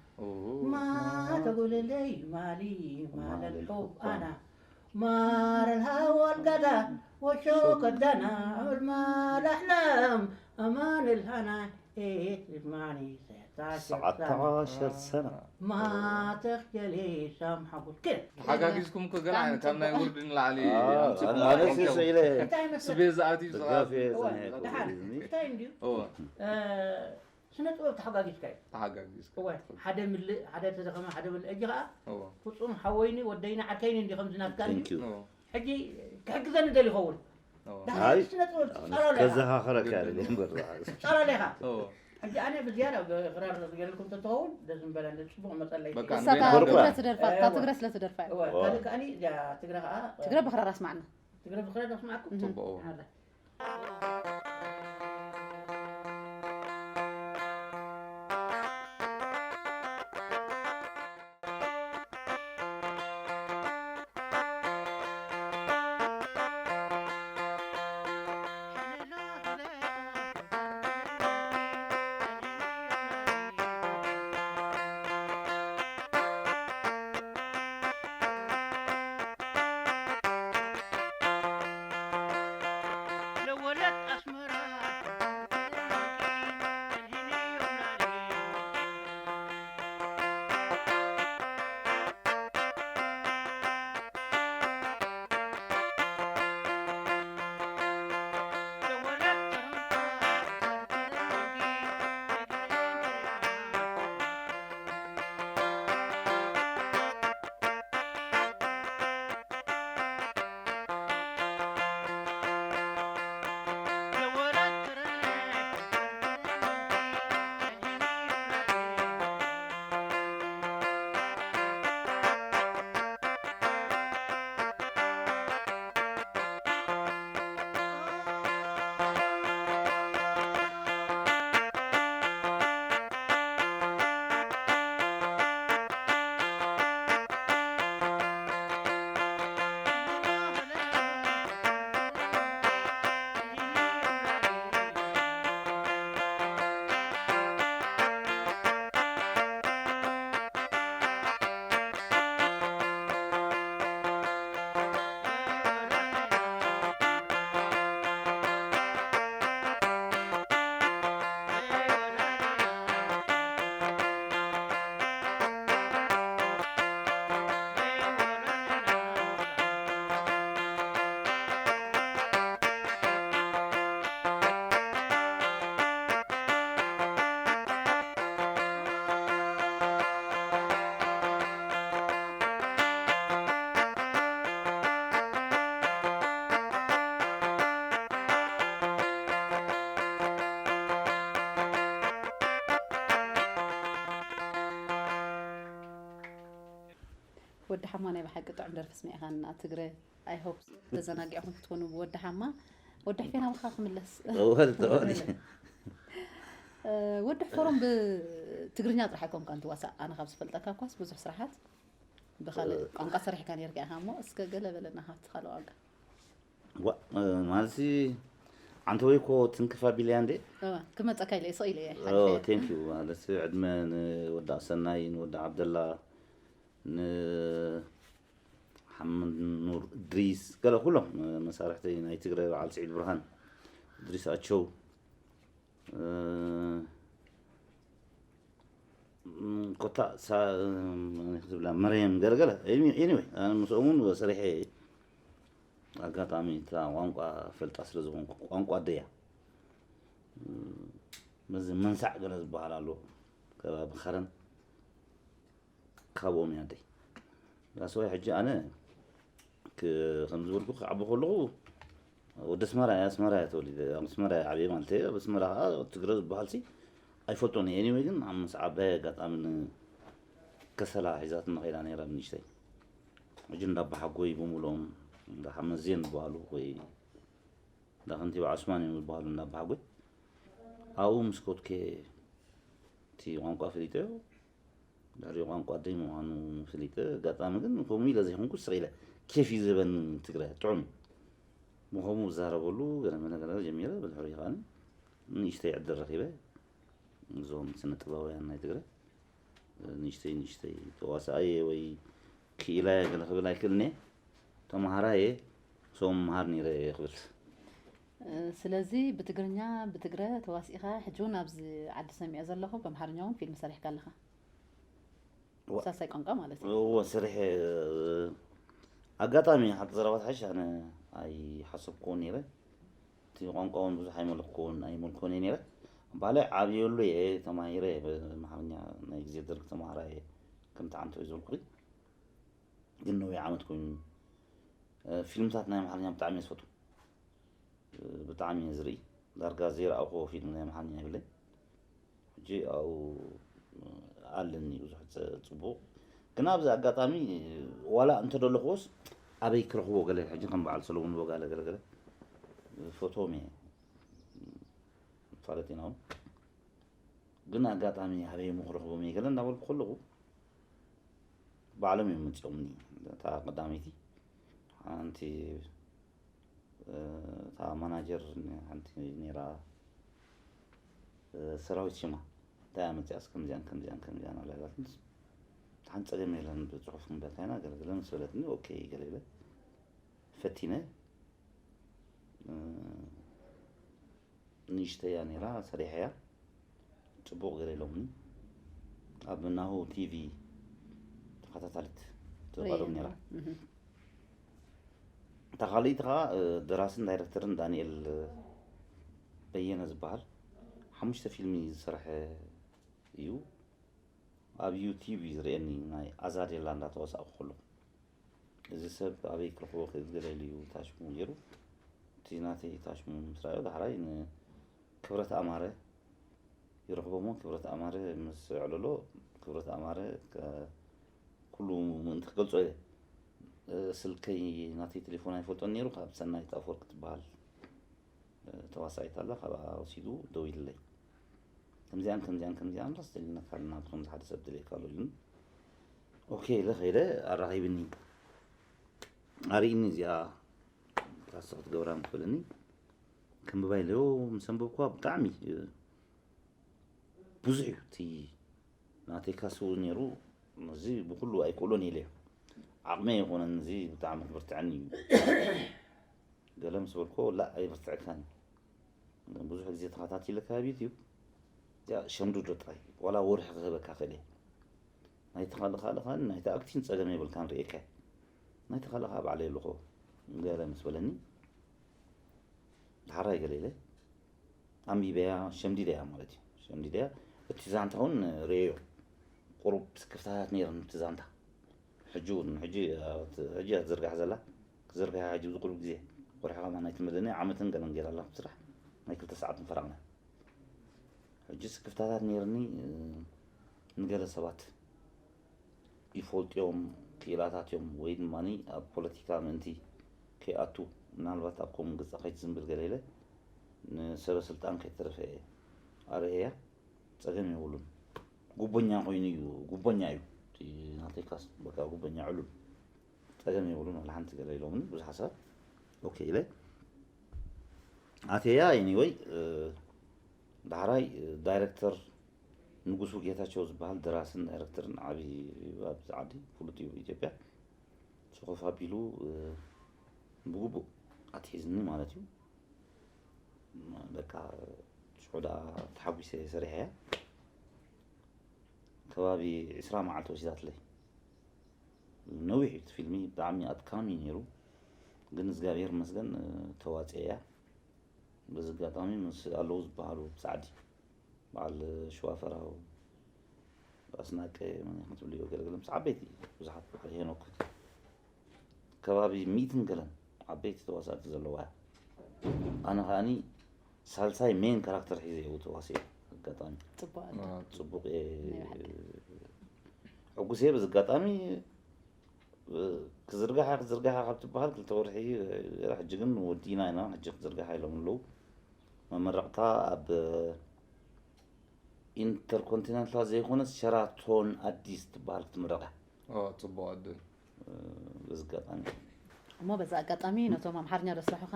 ما تقول لي مالي مال الحب أنا، مار الهوى القدر وشوق الدنا، أول ما الأحلام أمان الهنا. إيه تسمعني؟ تسعتاشر سنة. ما تخجلي سامحة قلت كده. ተሓጋጊዝኩም እኮ ገለ ዓይነት ካብ ናይ ውርድ ንላዕሊ ኣምጺእኩም ኣነስ ኣለኹም። ስኢለ እንታይ መስለህ? ስቤት ዝኣትዩ ደጋፊ ዝኣትዩ። ጸኒሐ ደሓን ቁሪዝኒ እንታይ እንድዩ? እወ፣ ስነ ጥበብ ተሓጋጊዝካ እዩ። ተሓጋጊዝካ። እወ፣ ሓደ ምልእ ሓደ ተደኸመ ሓደ ምልእ እጂ ከዓ እወ፣ ፍጹም ሓወይኒ ወደይኒ ዓርከይኒ እንዲ ከምዚ ናትካ እንድዩ። Thank you። እወ፣ ሕጂ ክሕግዘኒ ደሊ ይኸውን። እወ። ደሓን ኣይ ስነ ጥበብ ትጻሎ ኣለኻ። ከዘኻኽረካ ርገ እምበር ትጻሎ ኣለኻ። እወ። ሕጂ ኣነ ብዝያዳ ክራር ዝገርልኩም ተትኸውን ደስ ምበለኒ ጽቡቕ መጸለይ። በቃ እሳታ ንቤት ትግረ ነበረ። ትደርፋ እታ ትግረ ስለ ትደርፋ እዩ። እወ፣ ካልእ ከኣኒ እዚኣ ትግረ ከዓ ትግረ ብክራር ኣስማዕና። ትግረ ብክራር ኣስማዕኩም። ጽቡቕ። ኣላ። ወዲ ሓማ ናይ ብሓቂ ጥዑም ደርፊ ስሚዕኻና ትግረ። I hope ተዘናጊዕኹም ክትኮኑ ብወዲ ሓማ። ወዲ ሕፌና ብኻ ክምለስ። ወልተ ወልተ ወዲ ሕፎሮም ብትግርኛ ጥራሕ ኣይኮንካን ትዋሳእ። ኣነ ካብ ዝፈልጠካ እኳስ ብዙሕ ስራሓት ብኻልእ ቋንቋ ሰሪሕካ ነርካ ኢኻ እሞ እስከ ገለ በለና ካብቲ ካልእ ቋንቋ። ማለት ኣንተ ወይ ኮ ትንክፋ ቢልያ እንዴ? ክመፀካ ኢለ ስቕ ኢለ እየ። ቴንክ ዩ ማለት ዕድመ ንወዲ ኣሰናይ ንወዲ ዓብደላ ንሓመድ ኑር እድሪስ ገለ ኩሎም መሳርሕተይ ናይ ትግራይ በዓል ስዒድ ብርሃን እድሪስ ኣቸው ኮታ ክትብላ መርየም ገለገለ anyway ኣነ ምስኦም እውን ሰሪሐ ኣጋጣሚ እታ ቋንቋ ፈልጣ ስለ ዝኾንኩ ቋንቋ ኣደያ መዚ መንሳዕ ገለ ዝበሃል ኣሎ ከባቢ ኸረን ካብኦም ያደይ ዳስዋይ ሕጂ ኣነ ከም ዝበልኩ ክዓቢ ከለኹ ወደ ኣስመራ እያ ኣስመራ እያ ተወሊደ ኣብ ኣስመራ እያ ዓብየ ማለት እየ ኣብ ኣስመራ ከዓ ትግረ ዝበሃል ሲ ኣይፈልጦን እየ anyway ግን ኣብ ምስ ዓባይ ኣጋጣሚ ከሰላ ሒዛት ንኸይዳ ነይራ ብንሽተይ ሕጂ እንዳባሓጎይ ብምሎም እንዳሓመዝየን ዝበሃሉ ወይ እንዳ ከንቲባ ዑስማን እዮም ዝበሃሉ እንዳባሓጎይ ኣብኡ ምስ ኮትኬ እቲ ቋንቋ ፈሊጠዮ ድሕሪ ቋንቋ ደይ ምዃኑ ፈሊጠ ኣጋጣሚ ግን ከምኡ ኢለ ዘይኮንኩ ስቕ ኢለ ኬፍ እዩ ዝህበኒ ትግረ ጥዑም እዩ ምኸምኡ ዝዛረበሉ ገለ መለ ገለ ጀሚረ ብድሕሪ ከዓ ንእሽተይ ዕድል ረኺበ እዞም ስነ ጥበባውያን ናይ ትግረ ንእሽተይ ንእሽተይ ተዋሳኣየ ወይ ክኢላየ ገለ ክብል ኣይክእልንየ ተምሃራየ ሰው ምምሃር ነይረ ክብል ስለዚ ብትግርኛ ብትግረ ተዋሲእኻ ሕጂ እውን ኣብዚ ዓዲ ሰሚዐ ዘለኹ ብኣምሓርኛ እውን ፊልም ሰሪሕካ ኣለኻ ሳልሳይ ቋንቋ ማለት እዩ እዎ ስርሐ ኣጋጣሚ ሓቂ ዘረባ ትሓሽ ኣነ ኣይሓሰብክዎ ነይረ እቲ ቋንቋ እውን ብዙሕ ኣይመለክክዎን ኣይመልኮን እየ ነይረ ባላይ ዓብየሉ እየ ተማሂረ ብኣምሓርኛ ናይ ግዜ ደርግ ተማሃራ እየ ከምቲ ዓንቶ እዩ ዝበልኩ ግን ነዊሕ ዓመት ኮይኑ ፊልምታት ናይ ኣምሓርኛ ብጣዕሚ እየ ዝፈቱ ብጣዕሚ እየ ዝርኢ ዳርጋ ዘይረኣኹዎ ፊልም ናይ ኣምሓርኛ የብለይ ሕጂ ኣብኡ ኣለኒ ብዙሕ ፅቡቕ ግን ኣብዚ ኣጋጣሚ ዋላ እንተደለኹዎስ ኣበይ ክረኽቦ ገለ ሕጂ ከም በዓል ሰለሙን ቦጋለ ገለገለ ፈትዎም እየ ፋለጥ ኢና እውን ግን ኣጋጣሚ ኣበይ እሞ ክረኽቦም እየ ገለ እንዳበልኩ ከለኹ ባዕሎም እዮም መፂኦምኒ እታ ቀዳመይቲ ሓንቲ እታ ማናጀር ሓንቲ ነይራ ሰራዊት ሽማ እንታይ እያ መፅያስ ከምዚኣን ከምዚኣን ከምዚኣን ኣለጋትንስ ሓንቲ ፀገም የለን ብፅሑፍ ክንበካ ኢና ገለገለ ምስ በለትኒ ኦኬ ገለ ኢለ ፈቲነ ንእሽተያ ነይራ ሰሪሐያ ፅቡቕ ገለ ኢሎምኒ ኣብ ናሁ ቲቪ ተኸታታሊት ተባሎም ነይራ እታ ካልኣይቲ ከዓ ደራስን ዳይረክተርን ዳንኤል በየነ ዝበሃል ሓሙሽተ ፊልሚ ዝሰርሐ እዩ ኣብ ዩቲብ እዩ ዝርእየኒ ናይ ኣዛዴላ እንዳተዋሳእኩ ከለኹ እዚ ሰብ ኣበይ ክረኽቦ ክእል ገለ ኢሉ እዩ ታሽሙ ገይሩ እቲ ናተይ ታሽሙ ምስ ረኣዮ ዳሕራይ ንክብረት ኣማረ ይረኽቦ እሞ ክብረት ኣማረ ምስ ኣዕለሎ ክብረት ኣማረ ኩሉ ምእንቲ ክገልጾ ኢለ ስልከይ ናተይ ቴሌፎን ኣይፈልጦን ነይሩ ካብ ሰናይት ኣፈወርቂ ትበሃል ተዋሳኢት ኣላ ካብኣ ወሲዱ ደዊልለይ ከምዚኣን ከምዚኣን ከምዚኣን ራስ ደሊናካ ኣለና ብከምዚ ሓደ ሰብ ደልየካ ኣሎ ኢሉኒ ኦኬ ኢለ ከይደ ኣራኺብኒ ኣርእኒ እዚኣ ካስተ ክትገብራ ምስ በለኒ ከንብባ ኢለዮ ምስ ኣንበብኩዋ ብጣዕሚ ብዙሕ እዩ እቲ ናተይ ካስቡ ነይሩ እዚ ብኩሉ ኣይክእሎን ኢለ ዓቕመ ኣይኮነን እዚ ብጣዕሚ ክብርትዐኒ እዩ ገለ ምስ በልኮ ላ ኣይብርትዐካን ብዙሕ ግዜ ተኸታቲለካ ኣብ ዩትዩብ እዚኣ ሸምድዶ ጥራይ ዋላ ወርሒ ክህበካ ክእል እየ ናይቲ ካልእ ካልእ ናይቲ ኣክቲን ፀገም የብልካን ርእየካ ናይቲ ካልእ ከዓ ባዕለይ ኣለኹ ገለ ምስ በለኒ ዳሕራይ ገለ ኢለ ኣንቢበያ ሸምዲደያ ማለት እዩ ሸምዲደያ እቲ ዛንታ እውን ርእዮ ቁሩብ ስክፍታታት ነይረን እቲ ዛንታ ሕጂ እውን ሕጂ ሕጂ እያ ትዝርጋሕ ዘላ ክዝርጋሕ ሕጂ ብዝቁሩብ ግዜ ወርሒ ከማ ናይ ትመደኒ ዓመትን ገለን ገይራ ኣላ ስራሕ ናይ ክልተ ሰዓት ንፈራቕና ሕጂ ስክፍታታት ነይርኒ ንገለ ሰባት ይፈልጥዮም ክኢላታት እዮም፣ ወይ ድማ ኣብ ፖለቲካ ምእንቲ ከይኣቱ፣ ምናልባት ኣብ ከምኡ ገጻ ከይትዝንብል ገለ ኢለ ንሰበ ስልጣን ከይተረፈ ኣርእያ ጸገም የብሉን። ጉቦኛ ኮይኑ እዩ፣ ጉቦኛ እዩ። እቲ ናተይ ካስ በቃ ጉቦኛ ዕሉል ጸገም የብሉን፣ ዋላ ሓንቲ ገለ ኢሎምኒ ብዙሓት ሰባት። ኦኬ ኢለ ኣተያ። ኤኒወይ፣ እ፣ ዳሕራይ፣ እ፣ ዳይረክተር ንጉሱ ጌታቸው ዝበሃል ደራስን ዳይረክተርን ዓቢ ኣብዚ ዓዲ ፍሉጥ እዩ ኢትዮጵያ። ጽሑፍ ኣቢሉ፣ እ፣ ብግቡእ ኣትሒዝኒ ማለት እዩ። በቃ ሽዑ ደኣ ተሓጒሰ ሰሪሐያ። ከባቢ ዕስራ መዓልቲ ወሲዳትለይ። ነዊሕ እዩ እቲ ፊልሚ፣ ብጣዕሚ ኣድካሚ እዩ ነይሩ። ግን እግዚኣብሔር ይመስገን፣ እ፣ ተዋጽኤያ። በዚ ኣጋጣሚ ምስ ኣለዉ ዝበሃሉ ብጻዕዲ በዓል ሽዋፈራው፣ ኣስናቀ፣ መን ክትብልዮ፣ ገለገለ ምስ ዓበይቲ ብዙሓት፣ በዓል ሄኖክ፣ ከባቢ ሚእትን ገለን ዓበይቲ ተዋሳእቲ ዘለዋ እያ። ኣነ ከኣኒ ሳልሳይ ሜን ካራክተር ሒዘ እየ ተዋሲኤ። ኣጋጣሚ ኣጋጣሚ። ጽቡቅ እየ። ናይ ብሓቂ። ሕጉስ እየ። በዚ ኣጋጣሚ ክዝርጋሕ እያ፣ ክዝርጋሕ እያ ካብ ትበሃል ክልተ ወርሒ ገይራ፣ ሕጂ ግን ወዲእና ኢና፣ ሕጂ ክዝርጋሕ ኢሎም ኣለዉ። መመረቕታ ኣብ ኢንተርኮንቲነንታል ዘይኮነስ ሸራቶን ኣዲስ ትበሃል ክትምረቕ እያ። ኦ፣ ጽቡቕ ዕድል። በዚ ኣጋጣሚ። እሞ በዚ ኣጋጣሚ ነቶም ኣምሓርኛ ዘስርሑኻ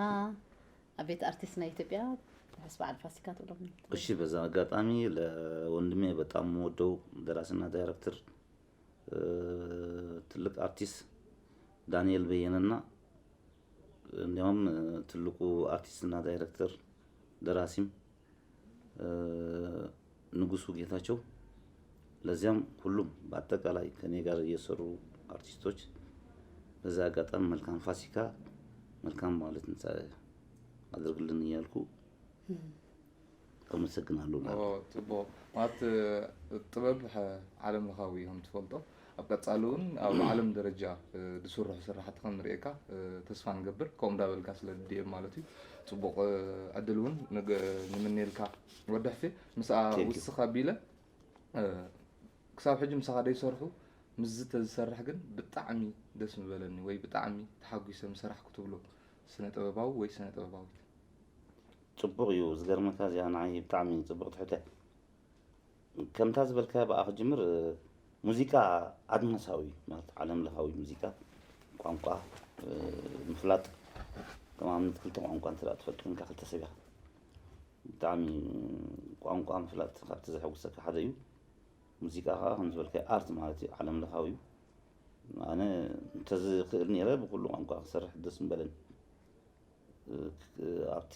ኣብ ቤት ኣርቲስት ናይ ኢትዮጵያ ርሑስ በዓል ፋሲካ ትብሎም። እሺ፣ በዚ ኣጋጣሚ ለወንድሜ በጣም የምወደው ደራሲና ዳይሬክተር፣ እ፣ ትልቅ አርቲስት ዳንኤል በየነና፣ እንዲያውም፣ እ፣ ትልቁ አርቲስትና ዳይሬክተር ደራሲም፣ እ፣ ንጉሱ ጌታቸው፣ ለዚያም ሁሉም በአጠቃላይ ከኔ ጋር የሰሩ አርቲስቶች በዛ አጋጣሚ መልካም ፋሲካ፣ መልካም በዓለ ትንሳኤ አድርግልን እያልኩ አመሰግናለሁ። ኦ፣ ጽቡቕ። ማለት፣ ጥበብ ሐ-፣ ዓለም ለኻዊ እዩ ከም ትፈልጦ። ኣብ ቀጻሊ እውን ኣብ ዓለም ደረጃ፣ እ፣ ዝስርሑ ስራሕቲ ከም ንርእየካ፣ እ፣ ተስፋ ንገብር። ከምኡ እንዳበልካ ስለ ድድየብ ማለት እዩ። ጽቡቕ፣ እ፣ ዕድል እውን ንግ-፣ ንምንየልካ ወዲ ሕፌ። ምስኣ Thank you። ውስኽ ኣቢለ፣ እ፣ ክሳብ ሕጂ ምሳኻ ደይሰርሑ፣ ምስዚ ተዝሰርሕ ግን ብጣዕሚ ደስ ምበለኒ ወይ ብጣዕሚ ተሓጒሰ ምሰራሕኩ ትብሎ ስነ ጥበባዊ ወይ ስነ ጥበባዊት? ጽቡቕ እዩ። ዝገርመካ እዚኣ ንዓይ ብጣዕሚ ጽብቕቲ ሕቶ እያ። ከምታ ዝበልካዮ ብኣ ክጅምር፣ እ፣ ሙዚቃ ኣድማሳዊ እዩ። ማለት ዓለም ለኻዊ ሙዚቃ፣ ቋንቋ፣ እ፣ ምፍላጥ፣ ከም ኣብነት ክልተ ቋንቋ እንተ ደኣ ትፈልጥ ኮንካ፣ ክልተ ሰብ ኢኻ። ብጣዕሚ ቋንቋ ምፍላጥ ካብቲ ዘሐጉሰካ ሓደ እዩ። ሙዚቃ ከኣ ከም ዝበልካዮ ኣርት ማለት እዩ፣ ዓለም ለኻዊ እዩ። ኣነ እንተዝኽእል ነይረ ብኩሉ ቋንቋ ክሰርሕ ደስ ምበለኒ። እ፣ ክ-፣ ኣብቲ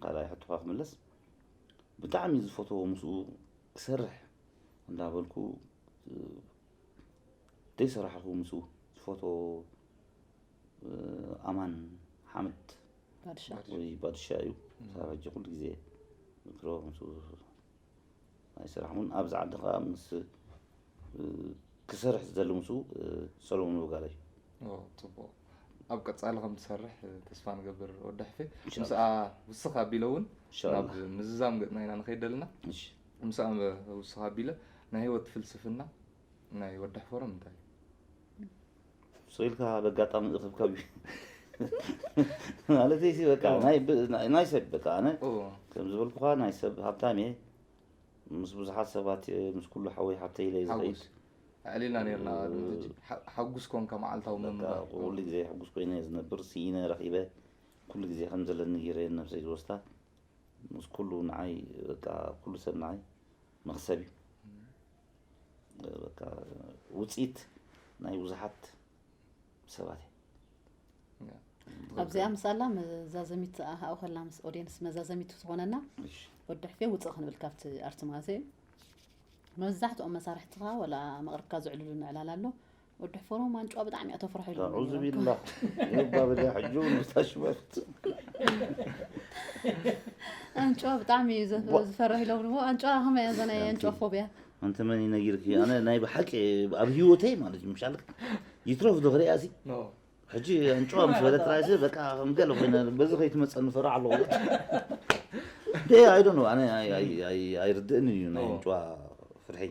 ካልኣይ ሕቶኻ ክምለስ፣ ብጣዕሚ ዝፈትዎ ምስኡ ክሰርሕ እንዳበልኩ፣ እ፣ ዘይሰራሕኹ ምስኡ ዝፈትዎ፣ እ፣ ኣማን ሓመድ ባድሻ። ባድሻ። ወይ ባድሻ እዩ። እም። ክሳብ ሕጂ ኩሉ ግዜ ዝክሮ ምስኡ ኣይሰራሕኩን። ኣብዚ ዓዲ ከኣ ምስ፣ እ፣ ክሰርሕ ዝደሊ ምስኡ፣ እ፣ ሰሎሞን ወጋላይ። ኦ፣ ጽቡቕ። ኣብ ቀጻሊ ከም ትሰርሕ፣ እ፣ ተስፋ ንገብር ወዲ ሕፌ። ኢንሻኣላህ። ምስኣ ውስኽ ኣቢለ እውን ኢንሻኣላህ። ናብ ምዝዛም ገጽና ኢና ንኸይድ ደለና። እሺ። ምስኣ ውስኽ ኣቢለ ናይ ህይወት ፍልስፍና ናይ ወዲ ሕፈሮም እንታይ እዩ? ስቕ ኢልካ በጋጣሚ ዝረኸብካዮ እዩ። ማለተይ ሲ በቃ ኦ። ናይ ብ-፣ ናይ፣ ናይ ሰብ በቃ ኣነ ኦ። ከም ዝበልኩኻ ናይ ሰብ ሃብታም እየ። ምስ ብዙሓት ሰባት እየ፣ ምስ ኩሉ ሓወይ ሓብተይ ኢለ እየ ዝኸይድ። ሓጉስ። ኣዕሊልና ነርና እ፣ ቅድሚ ሕጂ። ሓ-፣ ሓጉስ ኮንካ መዓልታዊ በቃ ምንባር። ኩሉ ግዜ ሕጉስ ኮይነ እየ ዝነብር። ስኢነ ረኺበ ኩሉ ግዜ ከም ዘለኒ ገይረ እየ ነብሰይ ዝወስዳ። ምስ ኩሉ ንዓይ በቃ ኩሉ ሰብ ንዓይ መኽሰብ እዩ። እም። በቃ ውጽኢት ናይ ብዙሓት ሰባት እየ። ያ። ኣብዚኣ ምስ ኣላ መዛዘሚት ኣብኡ ከላ ምስ ኦድየንስ መዛዘሚት ትኾነና። እሺ። ወዲ ሕፌ ውጽእ ክንብል ካብቲ ኣርት ማለት እዩ። መብዛሕትኦም መሳርሕትኻ ወላ መቕርብካ ዝዕልሉ ንዕላል ኣሎ። ወዲ ሕፈሮም ኣንጭዋ ብጣዕሚ እያ ተፍርሖ ኢሎም ኣዑዙ ነይሮም። ቢላህ። ይባብል እያ ሕጂ እውን ምስታ ሽመፍት። ኣንጭዋ ብጣዕሚ እዩ ዘፍ-፣ ቧ። ዝፈርሕ ኢሎም ንሞ። ኣንጭዋ ከመይ እያ እዛ ናይ ኣንቲ፣ ኣንጭዋ ፎብያ? ኣንቲ መን ይነጊርኪ? ኣነ ናይ ብሓቂ ኣብ ህይወተይ ማለት እዩ፣ ምሻልክ ይትረፍ ዶ ክሪኣ ሲ? ኖ። ሕጂ ኣንጭዋ ምስ በለት ጥራይ ሲ በቃ ከም ገለ ኮይነ በዚ ከይትመጸኒ ፈርሕ ኣለኹ። ደይ፣ I don't know፣ ኣነ ኣይ-፣ ኣይ-፣ ኣይ-፣ ኣይርድእን እዩ ናይ ኖ። ኣንጭዋ ፍርሒ።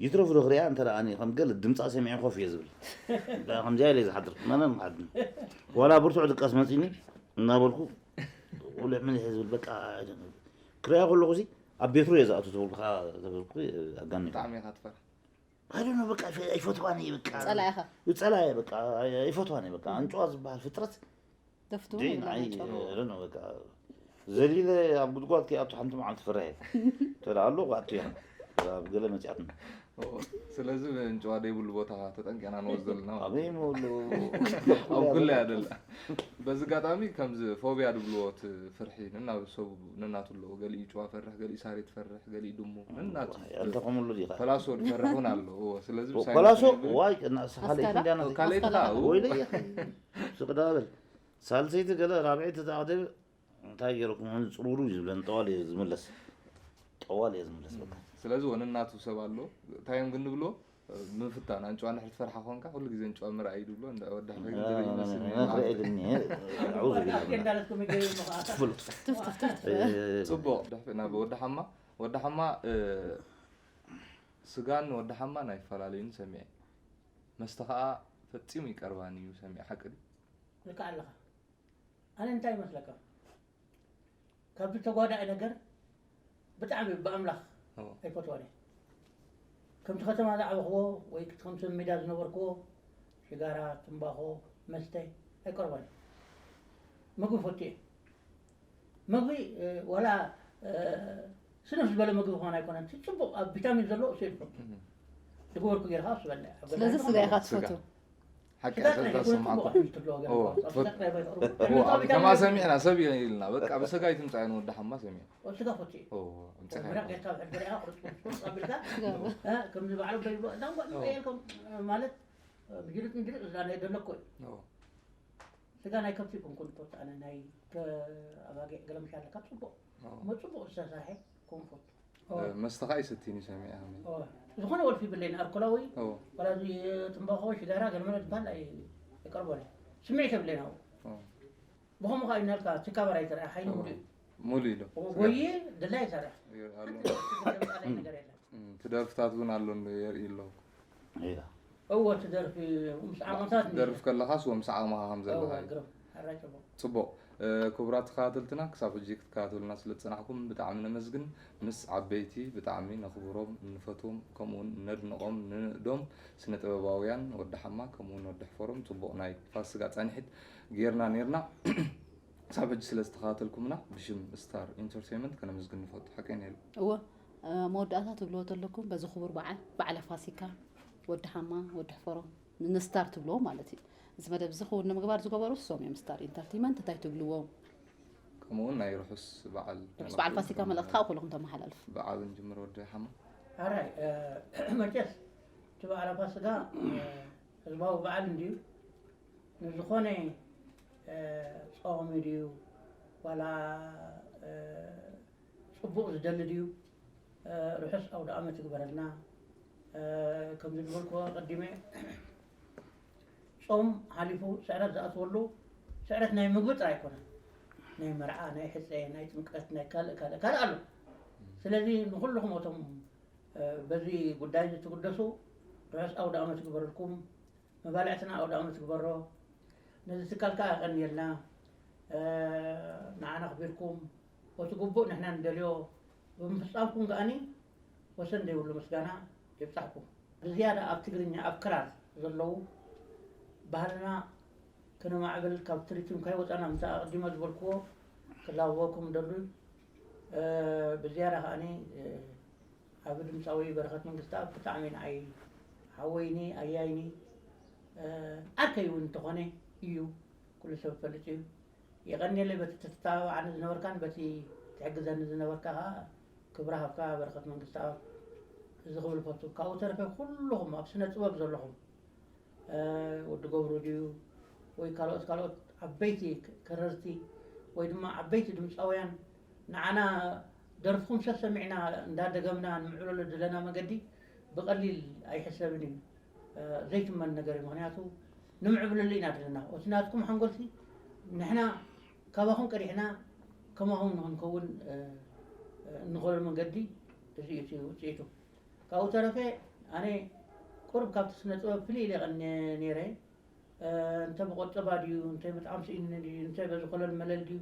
ይትረፍ ዶ ክሪኣ እንተ ደኣ ኣነ ከም ገለ ድምጻ ሰሚዐ ኮፍ እየ ዝብል። ከምዚኣ ኢለ ዝሓድር። መነን ሓድን። ዋላ ብርቱዕ ድቃስ መጺኒ እናበልኩ፣ ቁልዕ ምን እየ ዝብል፣ በቃ፣ ክሪኣ ከለኹ ሲ ኣብ ቤትሮ እየ ዝኣቱ ተብልካ፣ ተብልኩ ኣጋኒ። ብጣዕሚ ኢኻ ትፈርሕ። ኣይ ዶንት ኖ፣ በቃ፣ ኣይፈ-፣ ኣይፈትዋን እየ፣ በቃ። ጸላኢኻ። ጸላኢ፣ በቃ፣ ኣይ-፣ ኣይፈትዋን እየ፣ በቃ። ኣንጭዋ ዝበሃል ፍጥረት ደፍትዎ ደይ ንብሎ ንዓይ፣ ናቸው። ኣይ ዶንት ኖ፣ በቃ። ዘሊለ ኣብ ጉድጓድ ከይኣቱ ሓንቲ መዓልቲ ፈርሐ እየ። ተዳ ኣሎ፣ ኣቱ እየ። ኣብ ገለ መጽያትና። ኦ፣ ስለዚ ኣንጭዋ ደይብሉ ቦታ ተጠንቂቕና ንወስዶ ኣለና ማለት ኣበይ እዩ። ምብሉ? ኣብ ኩሉ እያ ደላ። በዚ ኣጋጣሚ ከምዚ ፎቢያ ድብልዎ እቲ ፍርሒ፣ ነናብ ሰቡ ነናቱ ኣለዎ። ገሊኡ ጭዋ ፈርሕ፣ ገሊኡ ሳሬት ፈርሕ፣ ገሊኡ ድሙ፣ ነናቱ። ኣይ፣ ኣልተኸምሉ ዲኻ? ፐላሶ ዝፈርሕ እውን ኣሎ። እዎ፣ ስለዚ ኦ፣ ብሳይንስ ፐላሶ? ናይ ብለ-፣ ዋይ፣ እና፣ ሰኻለይ ኣስካላ? ክንድያ ናት። ኣስካላ? ካልኣይ እዋ፣ ትኻ? ወይለየ። ስቕ ዳ በል። ሳልሰይቲ ገለ፣ ራብዐይቲ ተኣኽደበ፣ እንታይ ገይረኩም? ሆን ጽሩሩ እዩ ዝብለን፣ ጠዋል እየ ዝምለስ። ጠዋል እየ ዝምለስ፣ በቃ። ስለዚ ወነናቱ ሰብ ኣሎ። እንታይ እዮም ግን ንብሎ? ምፍታን፣ ኣንጭዋ እንድሕር ትፈርሓ ኾንካ፣ ኩሉ ግዜ ኣንጭዋ ምርኣይ እዩ ድብሎ፣ እንዳ ወዲ ሕፈይ ግን አ፣ ዘርኢ ይመስል እዩ። ነፍረ እየ ግን እየ፣ ኣዑዙ ቢላህ። እንዳለትኩም ይገርም ነው። ትፍሉ፣ ትፍሉ። ትፍ፣ ትፍ፣ ትፍ። እ፣ ጽቡቕ፣ ድሕፍ-፣ ናብ ወዲ ሓማ፣ ወዲ ሓማ፣ እ፣ ስጋን ወዲ ሓማን ኣይፈላለዩን ሰሚዐ። መስተ ኸኣ ፈጺሙ ይቀርባን እዩ ሰሚዐ፣ ሓቂ ድዩ? ልክዕ ኣለኻ። ኣነ እንታይ ይመስለካ? ካብዚ ተጓዳኢ ነገር ብጣዕሚ ብኣምላኽ እዎ። ኣይፈትዋን እየ። ከምቲ ከተማ ዝዓበኽዎ ወይ ከምቲ ሜዳ ዝነበርክዎ ሽጋራ፣ ትምባኾ፣ መስተ ኣይቀርቦን እየ። ምግቢ ፈቱ እየ። ምግቢ፣ እ፣ ዋላ፣ እ፣ ስንፍ ዝበለ ምግቢ ክኾን ኣይኮነን። እቲ ጽቡቕ ኣብ ቪታሚን ዘለዎ እሱ እየ ዝፈቱ። እህ። ዝገበርኩ ገይርካ እሱ በልዕ። ኣብ ስለዚ ገዛኻ ስጋ ኢኻ ስጋ። ትፈቱ? ሓቂ ስጋ ኣስረዳ ጥራይ ዘይኮነ ሰማዕኩ። ጽቡቕ ኣሕምልቲ ኣለዎ ገለ እዎ፣ እኮ። ኣብ ትፈት-፣ ስጋ ጥራይ ባይተቕርቡ። እዎ፣ ከምዚ ኣብ ቪታሚን ከምኣ ኣለዎ። ሰሚዕና፣ ሰብ ኢልና፣ በቃ፣ ብስጋ ኣይትምጻእዮ ንወዲ ሓማ ሰሚዕ። እዎ፣ ኣምጺኻ ምራቕ ኢኻ። ጌርካ ብሕድሪ ኢኻ፣ ቁርጽ፣ ቁርጽ፣ ቁርጽ ኣቢልካ፣ ስጋ። እ፣ ከምዚ ባዕሉ በይሉ፣ እዛ እንኳ እዎ። ንሪኦ ኢልኩም፣ ማለት፣ ብጅልጥ ንጅልጥ እዛ ናይ ደለኮ እዩ። እዎ። ስጋ ናይ ከብቲ ይኩን ኩን ፖት፣ ኣነ ናይ ከ-፣ ኣባጊዕ ገለ ምሽ ኣለካ፣ ጽቡቕ። እዎ። እሞ ጽቡቕ ዝተሰርሐ ኮንፎት። ኦ። እ፣ መስተ ኸኣ ይሰትይን እዩ ሰሚዐ ሃመይ። ኦ። ዝኾነ ወልፊ ይብለይን፣ ኣልኮላዊ፣ ኦ። ወላ እዚ ትምባኾ፣ ሽጋራ፣ ገለመለ ዝበሃል ኣይ-፣ ኣይቀርቦን። ስምዒት የብለይን ኣብኡ። ኦ። ብኸምኡ ኸኣ እዩ እናልካ ትካባር ኣይትረአ፣ ሓይሊ ኦ። ሙሉእ እዩ። ሙሉእ እዩ ዶ? ኦ፣ ስጋ-፣ ጎየ፣ ድላይ ይሰርሕ። ይ-፣ ኣሎ። ሓንቲ ነገር የለን። እም፣ እቲ ደርፍታት እውን ኣሎ እንዶ የርኢ ኣሎ። እያ። እወ፣ እቲ ደርፊ ምስ ዓመታት ደርፍ ከለኻስ ወ ምስ ዓቕምኻ ከም ዘለኻ እወ፣ እዩ። ግርም። ሕራይ ጽቡቕ። ጽቡቕ። እ፣ ክቡራት ተኸታተልትና፣ ክሳብ ሕጂ ክትከታተሉና ስለ ዝጸናሕኩም ብጣዕሚ ነመስግን። ምስ ዓበይቲ ብጣዕሚ ነኽብሮም፣ እንፈትዎም፣ ከምኡውን ነድንቖም፣ ንንእዶም ስነ ጥበባውያን ወዲ ሓማ፣ ከምኡውን ወዲ ሕፈሮም ጽቡቕ ናይ ፋስጋ ጻንሒት ጌርና ኔርና። ክሳብ ሕጂ ስለ ዝተኸታተልኩምና ብሽም ስታር ኢንተርቴይንመንት ከነመስግን ንፈቱ። ሓቀይ ነይሩ። እወ፣ እ፣ መወዳእታ ትብልዎ ተለኩም በዚ ክቡር በዓል፣ በዓለ ፋሲካ፣ ወዲ ሓማ፣ ወዲ ሕፈሮም፣ ንስታር ትብልዎ ማለት እዩ። እዚ መደብ እዚ ክውን ንምግባር ዝገበሩ እሶም እዮም። ስታር ኢንተርቴይንመንት እንታይ ትብልዎም? ከምኡውን ናይ ርሑስ በዓል ርሑስ በዓል ፋሲካ መልእኽቲ ካብ ኩልኹም ተመሓላልፉ። ብዓብ ንጅምር ወዲ ሓማ። ኣራይ፣ እ፣ መቸስ እቲ በዓል ፋሲካ፣ እ፣ ህዝባዊ በዓል እንድዩ። ንዝኾነ፣ እ፣ ጾሚ ድዩ ዋላ፣ እ፣ ጽቡቕ ዝደሊ ድዩ? እ፣ ርሑስ ኣውደ ዓመት ይግበረልና። እ፣ ከምዚ ዝበልክዎ ኣቐዲመ፣ ጾም ሓሊፉ ስዕረት ዝኣትወሉ፣ ስዕረት ናይ ምግቢ ጥራይ ኣይኮነን። ናይ መርዓ፣ ናይ ሕጸ፣ ናይ ጥምቀት፣ ናይ ካልእ፣ ካልእ፣ ካልእ ኣሎ። ስለዚ ንኹልኹም እቶም፣ እ፣ በዚ ጉዳይ እዚ ትግደሱ፣ ርሑስ ኣውደ ዓመት ይግበረልኩም። መባልዕትና ኣውደ ዓመት ይግበሮ። ነዚ ትካል ከኣ የቐንየልና። እ፣ ንዓና ኣኽቢርኩም፣ በቲ ግቡእ ንሕና ንደልዮ ብምፍጻምኩም ከኣኒ ወሰን ዘይብሉ ምስጋና ይብጻሕኩም። ብዝያዳ ኣብ ትግርኛ፣ ኣብ ክራር ዘለዉ ባህልና ከነማዕብል ካብ ትሪቲም ከይወጻና፣ ምሳእ ኣቐዲመ ዝበልክዎ ክላበወኩም ደሉ። እ፣ ብዝያዳ ከኣኒ፣ እ፣ ዓቢ ድምጻዊ በረኸት መንግስተኣብ ብጣዕሚ ንዓይ ሓወይኒ፣ ኣያይኒ፣ እ፣ ዓርከይ እውን እንተኾነ እዩ፣ ኩሉ ሰብ ዝፈልጥ እዩ። የቐንየለይ በቲ ተተባብዓኒ ዝነበርካን በቲ ትሕግዘኒ ዝነበርካ ኸኣ ክብሪ ሃብካ በረኸት መንግስተኣብ። እዚ ክብል እፈቱ። ካብኡ ተረፈ ኩልኹም ኣብ ስነ ጥበብ ዘለኹም፣ እ፣ ወዲ ገብሩ ድዩ ወይ ካልኦት፣ ካልኦት ዓበይቲ ከረርቲ ወይ ድማ ዓበይቲ ድምጻውያን ንዓና ደርፍኹም ሰሰሚዕና እንዳደገምና ንምዕብለሉ ዘለና መገዲ ብቐሊል ኣይሕሰብን እዩ። እ፣ ዘይትመን ነገር እዩ። ምኽንያቱ ንምዕብለሉ ኢና ዘለና። እቲ ናትኩም ሓንጎልሲ ንሕና ካባኹም ቀዲሕና ከማኹም ንኽንከውን፣ እ፣ እ፣ እንኸዶ መንገዲ እዚ እዩ እቲ ውጽኢቱ። ካብኡ ተረፈ ኣነ ቁሩብ ካብቲ ስነ ጥበብ ፍልይ ኢለ ይቐኒ ነይረ። እንተ ብቆጠባ ድዩ፣ እንተ ብጣዕሚ ስኢኑኒ ድዩ፣ እንተ በዚ ኮለል መለል ድዩ፣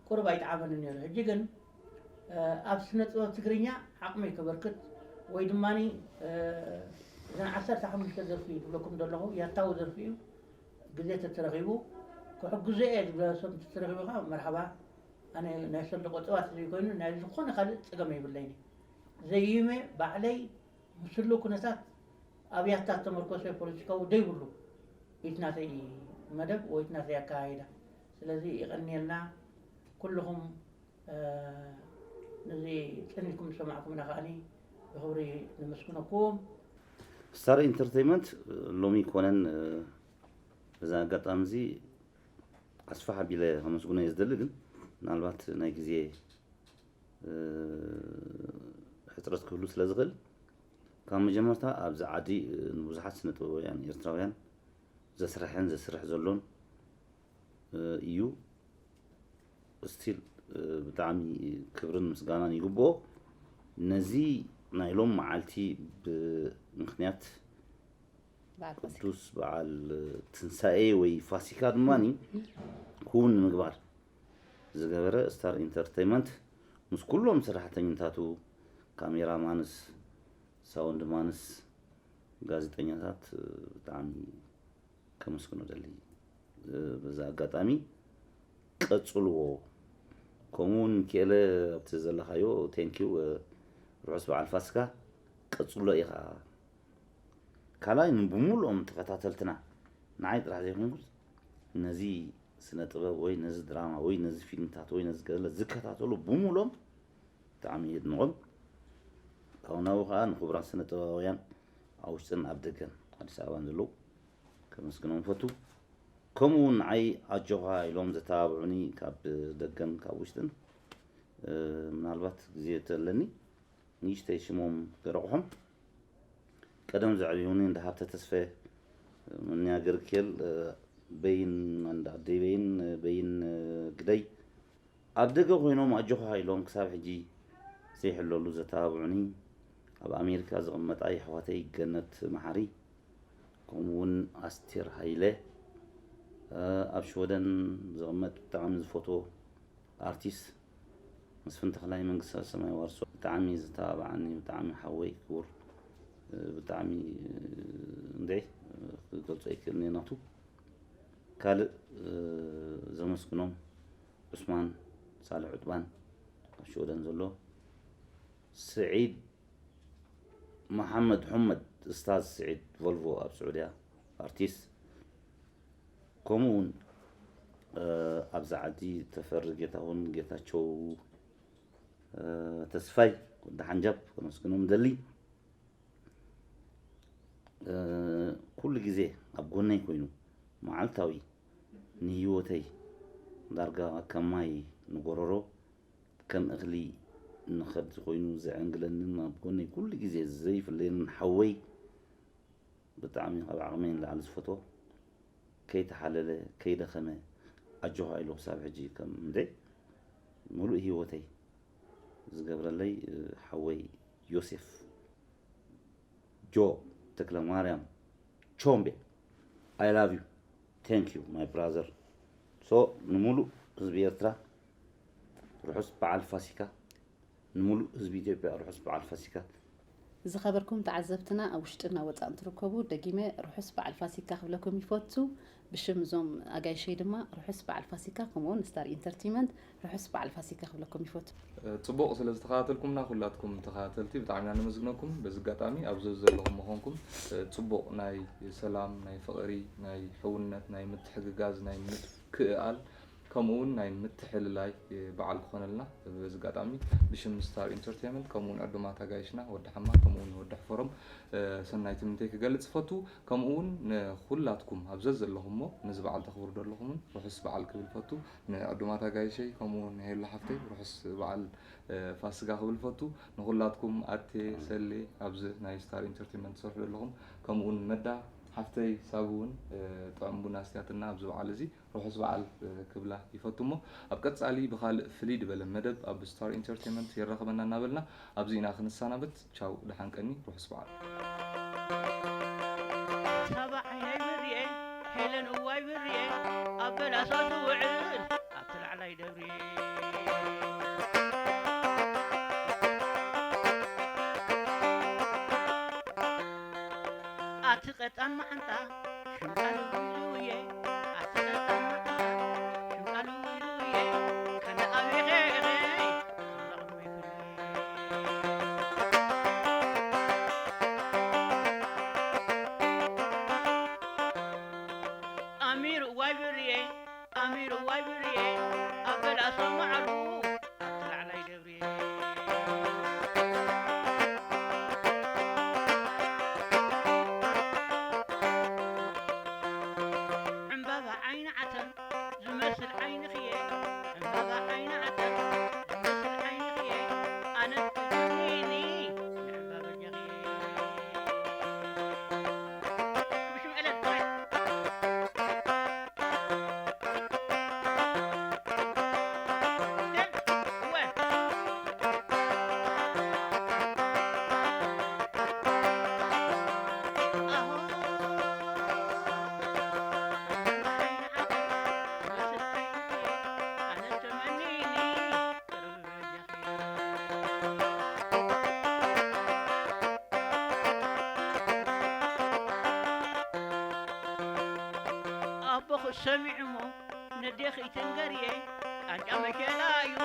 ቁሩብ ኣይጠዓመኒ ነይሩ። ሕጂ ግን ኣብ ስነ ጥበብ ትግርኛ ዓቕመይ ከበርክት ወይ ድማ እዘን ዓሰርተ ሓሙሽተ ደርፊ ዝብለኩም ዘለኹ ያታዊ ደርፊ እዩ። ግዜ ተተረኺቡ ክሕግዞ እየ ዝብለ ሰብ እንተተረኺቡ ከዓ መርሓባ። ኣነ ናይ ሰልዲ ቆጠባ ተዘይኮይኑ ናይ ዝኾነ ካልእ ፀገም የብለይን። ዘዩመ ባዕለይ ምስሉ ኩነታት ኣብያታት ተመርኮሰ ፖለቲካዊ ደይብሉ ኢትናተይ መደብ ወይ ኢትናተይ ኣካይዳ። ስለዚ ይቐንየልና ኩልኹም ነዚ ጽኒትኩም ዝሰማዕኩምና ከዓኒ ብኽብሪ ነመስግነኩም። ስታር ኢንተርቴይመንት ሎሚ ኮነን በዛ ኣጋጣሚ እዚ ኣስፋሕ ኣቢለ ከመስግኖ እየ ዝደሊ። ግን ምናልባት ናይ ግዜ ሕፅረት ክህሉ ስለ ዝኽእል ካብ መጀመርታ ኣብዚ ዓዲ ንብዙሓት ስነ ጥበባውያን ኤርትራውያን ዘስረሐን ዘስርሕ ዘሎን እዩ። ስቲል ብጣዕሚ ክብርን ምስጋናን ይግብኦ። ነዚ ናይ ሎም መዓልቲ ብምክንያት ቅዱስ በዓል ትንሳኤ ወይ ፋሲካ ድማ ክውን ንምግባር ዝገበረ ስታር ኢንተርቴይመንት ምስ ኩሎም ሰራሕተኝታቱ፣ ካሜራማንስ፣ ሳውንድ ማንስ፣ ጋዜጠኛታት ብጣዕሚ ከመስግኖ ደሊ። በዛ ኣጋጣሚ ቀጽልዎ። ከምኡ እውን ሚኪኤለ ኣብቲ ዘለኻዮ ቴንኪው። ርሑስ በዓል ፋሲካ ቀጽሎ ኢኻ። ካልኣይ ንብሙሉኦም ተኸታተልትና ንዓይ ጥራሕ ዘይኮንኩስ ነዚ ስነ ጥበብ ወይ ነዚ ድራማ ወይ ነዚ ፊልምታት ወይ ነዚ ገለ ዝከታተሉ ብሙሉኦም ብጣዕሚ የድንቖም። ካብኡ ናብኡ ከዓ ንክቡራት ስነ ጥበባውያን ኣብ ውሽጥን ኣብ ደገን ኣዲስ ኣበባን ዘለዉ ከመስግኖም ፈቱ። ከምኡ እውን ንዓይ ኣጆኻ ኢሎም ዘተባብዑኒ ካብ ደገን ካብ ውሽጥን ምናልባት ግዜ ተለኒ ንእሽተይ ሽሞም ገረቑሖም ቀደም ዘዕብዩኒ እንዳ ሃብተ ተስፈ፣ ምንያ ገርኬል፣ በይን ኣንዳ ኣደይ በይን በይን ግደይ ኣብ ደገ ኮይኖም ኣጆኻ ኢሎም ክሳብ ሕጂ ዘይሕለሉ ዘተባብዑኒ ኣብ ኣሜሪካ ዝቕመጣ የሕዋተይ ገነት መሓሪ ከምኡ እውን ኣስቴር ሃይለ ኣብ ሽወደን ዝቕመጥ ብጣዕሚ ዝፈትዎ ኣርቲስት መስፍን ተኽላይ መንግስተ ሰማይ ዋርሶ ብጣዕሚ ዝተባብዓኒ ብጣዕሚ ሓወይ ክቡር ብጣዕሚ እንድዒ ክገልጾ ኣይክእልን እየ ናቱ ካልእ ዘመስግኖም ዑስማን ሳልሕ ዑጥባን ኣብ ሽወደን ዘሎ ስዒድ መሓመድ ሑመድ እስታዝ ስዒድ ቮልቮ ኣብ ስዑድያ ኣርቲስት ከምኡ እውን ኣብዚ ዓዲ ተፈሪ ጌታሁን ጌታቸው ተስፋይ ወዲ ሓንጃብ ከመስግኖም ደሊ ኩሉ ግዜ ኣብ ጎነይ ኮይኑ መዓልታዊ ንህይወተይ ዳርጋ ከም ማይ ንጎረሮ ከም እኽሊ ንኸብቲ ኮይኑ ዘዕንግለንን ኣብ ጎነይ ኩሉ ግዜ ዘይፍለየንን ሓወይ ብጣዕሚ ካብ ዓቕመይ ንላዕሊ ዝፈትዎ ከይተሓለለ ከይደኸመ ኣጆኻ ኢሉ ክሳብ ሕጂ ከም እንደ ሙሉእ ህይወተይ ዝገብረለይ ሓወይ ዮሴፍ ጆ ተክለ ማርያም ቾምቤ I love you thank you my brother so ንሙሉእ ህዝቢ ኤርትራ ርሑስ በዓል ፋሲካ ንሙሉእ ህዝቢ ኢትዮጵያ ርሑስ በዓል ፋሲካ ዝኸበርኩም ተዓዘብትና ኣብ ውሽጥና ወፃእን ትርከቡ ደጊመ ርሑስ በዓል ፋሲካ ክብለኩም ይፈቱ ብሽም እዞም ኣጋይሸይ ድማ ርሑስ በዓል ፋሲካ ከምኡውን ስታር ኢንተርቲመንት ርሑስ በዓል ፋሲካ ክብለኩም ይፈቱ ጽቡቕ ስለ ዝተኸታተልኩምና ኩላትኩም ተኸታተልቲ ብጣዕሚ ኢና ነመስግነኩም በዚ ኣጋጣሚ ኣብ ዘዝ ዘለኹም ምኾንኩም ጽቡቕ ናይ ሰላም ናይ ፍቕሪ ናይ ሕውነት ናይ ምትሕግጋዝ ናይ ምክእኣል ከምኡ እውን ናይ ምትሕልላይ በዓል ክኾነልና በዚ ኣጋጣሚ ብሽም ስታር ኢንተርቴንመንት ከምኡ እውን ዕዱማት ኣጋይሽና ወዲ ሓማ ከምኡ እውን ወዲ ሕፈሮም ሰናይ ትምኒተይ ክገልፅ እፈቱ። ከምኡ እውን ንኹላትኩም ኣብ ዘዘለኹሞ ነዚ በዓል ተኽብሩ ዘለኹምን ርሑስ በዓል ክብል እፈቱ። ንዕዱማት ኣጋይሸይ ከምኡ እውን ንሄሉ ሓፍተይ ርሑስ በዓል ፋሲጋ ክብል እፈቱ። ንኹላትኩም ኣቴ ሰሌ ኣብዚ ናይ ስታር ኢንተርቴንመንት ትሰርሑ ዘለኹም ከምኡ እውን መዳ ሓፍተይ ሳቡ እውን ጥዑም ቡና ኣስትያትና ኣብዚ በዓል እዚ ርሑስ በዓል ክብላ ይፈቱ እሞ ኣብ ቀፃሊ ብካልእ ፍልይ ዝበለ መደብ ኣብ ስታር ኢንተርቴንመንት የራኽበና እናበልና ኣብዚ ኢና ክንሰናበት። ቻው ደሓን ቀኒ ርሑስ በዓል። ኢለን እዋይ ብርየ ኣብ በላሶ ትውዕል ኣብቲ ላዕላይ ደብሪ። ኣቲ ቀጣን መዓንጣ ሽምጣ ልውልውየ፣ ኣቲ ቀጣን መዓንጣ ሽምጣ ልውልውየ፣ ከነ ኣቤኸ ኢኸ ክብላ ቅድመይ ፍልየ። ኣሚር ዋይ ብርየ፣ ኣሚር ዋይ ብርየ፣ ኣብ በላሶ ማዕሩ ኣብቲ ላዕላይ ደብርየ። ዕምባባ ዓይኒ ዓተር ዝመስል ዓይንኽየ፣ ዕምባባ ዓይኒ ዓተር ዝመስል ዓይንኽየ፣ ኣነስ ትጅምኒ ንዕምባባ ጀኽየ። ብሽም ኤለን ጥራይ። ኣቦኹ ሰሚዑሞ ነዴኺ ይትንገርየ፣ ቃንጫ መሸላ እዩ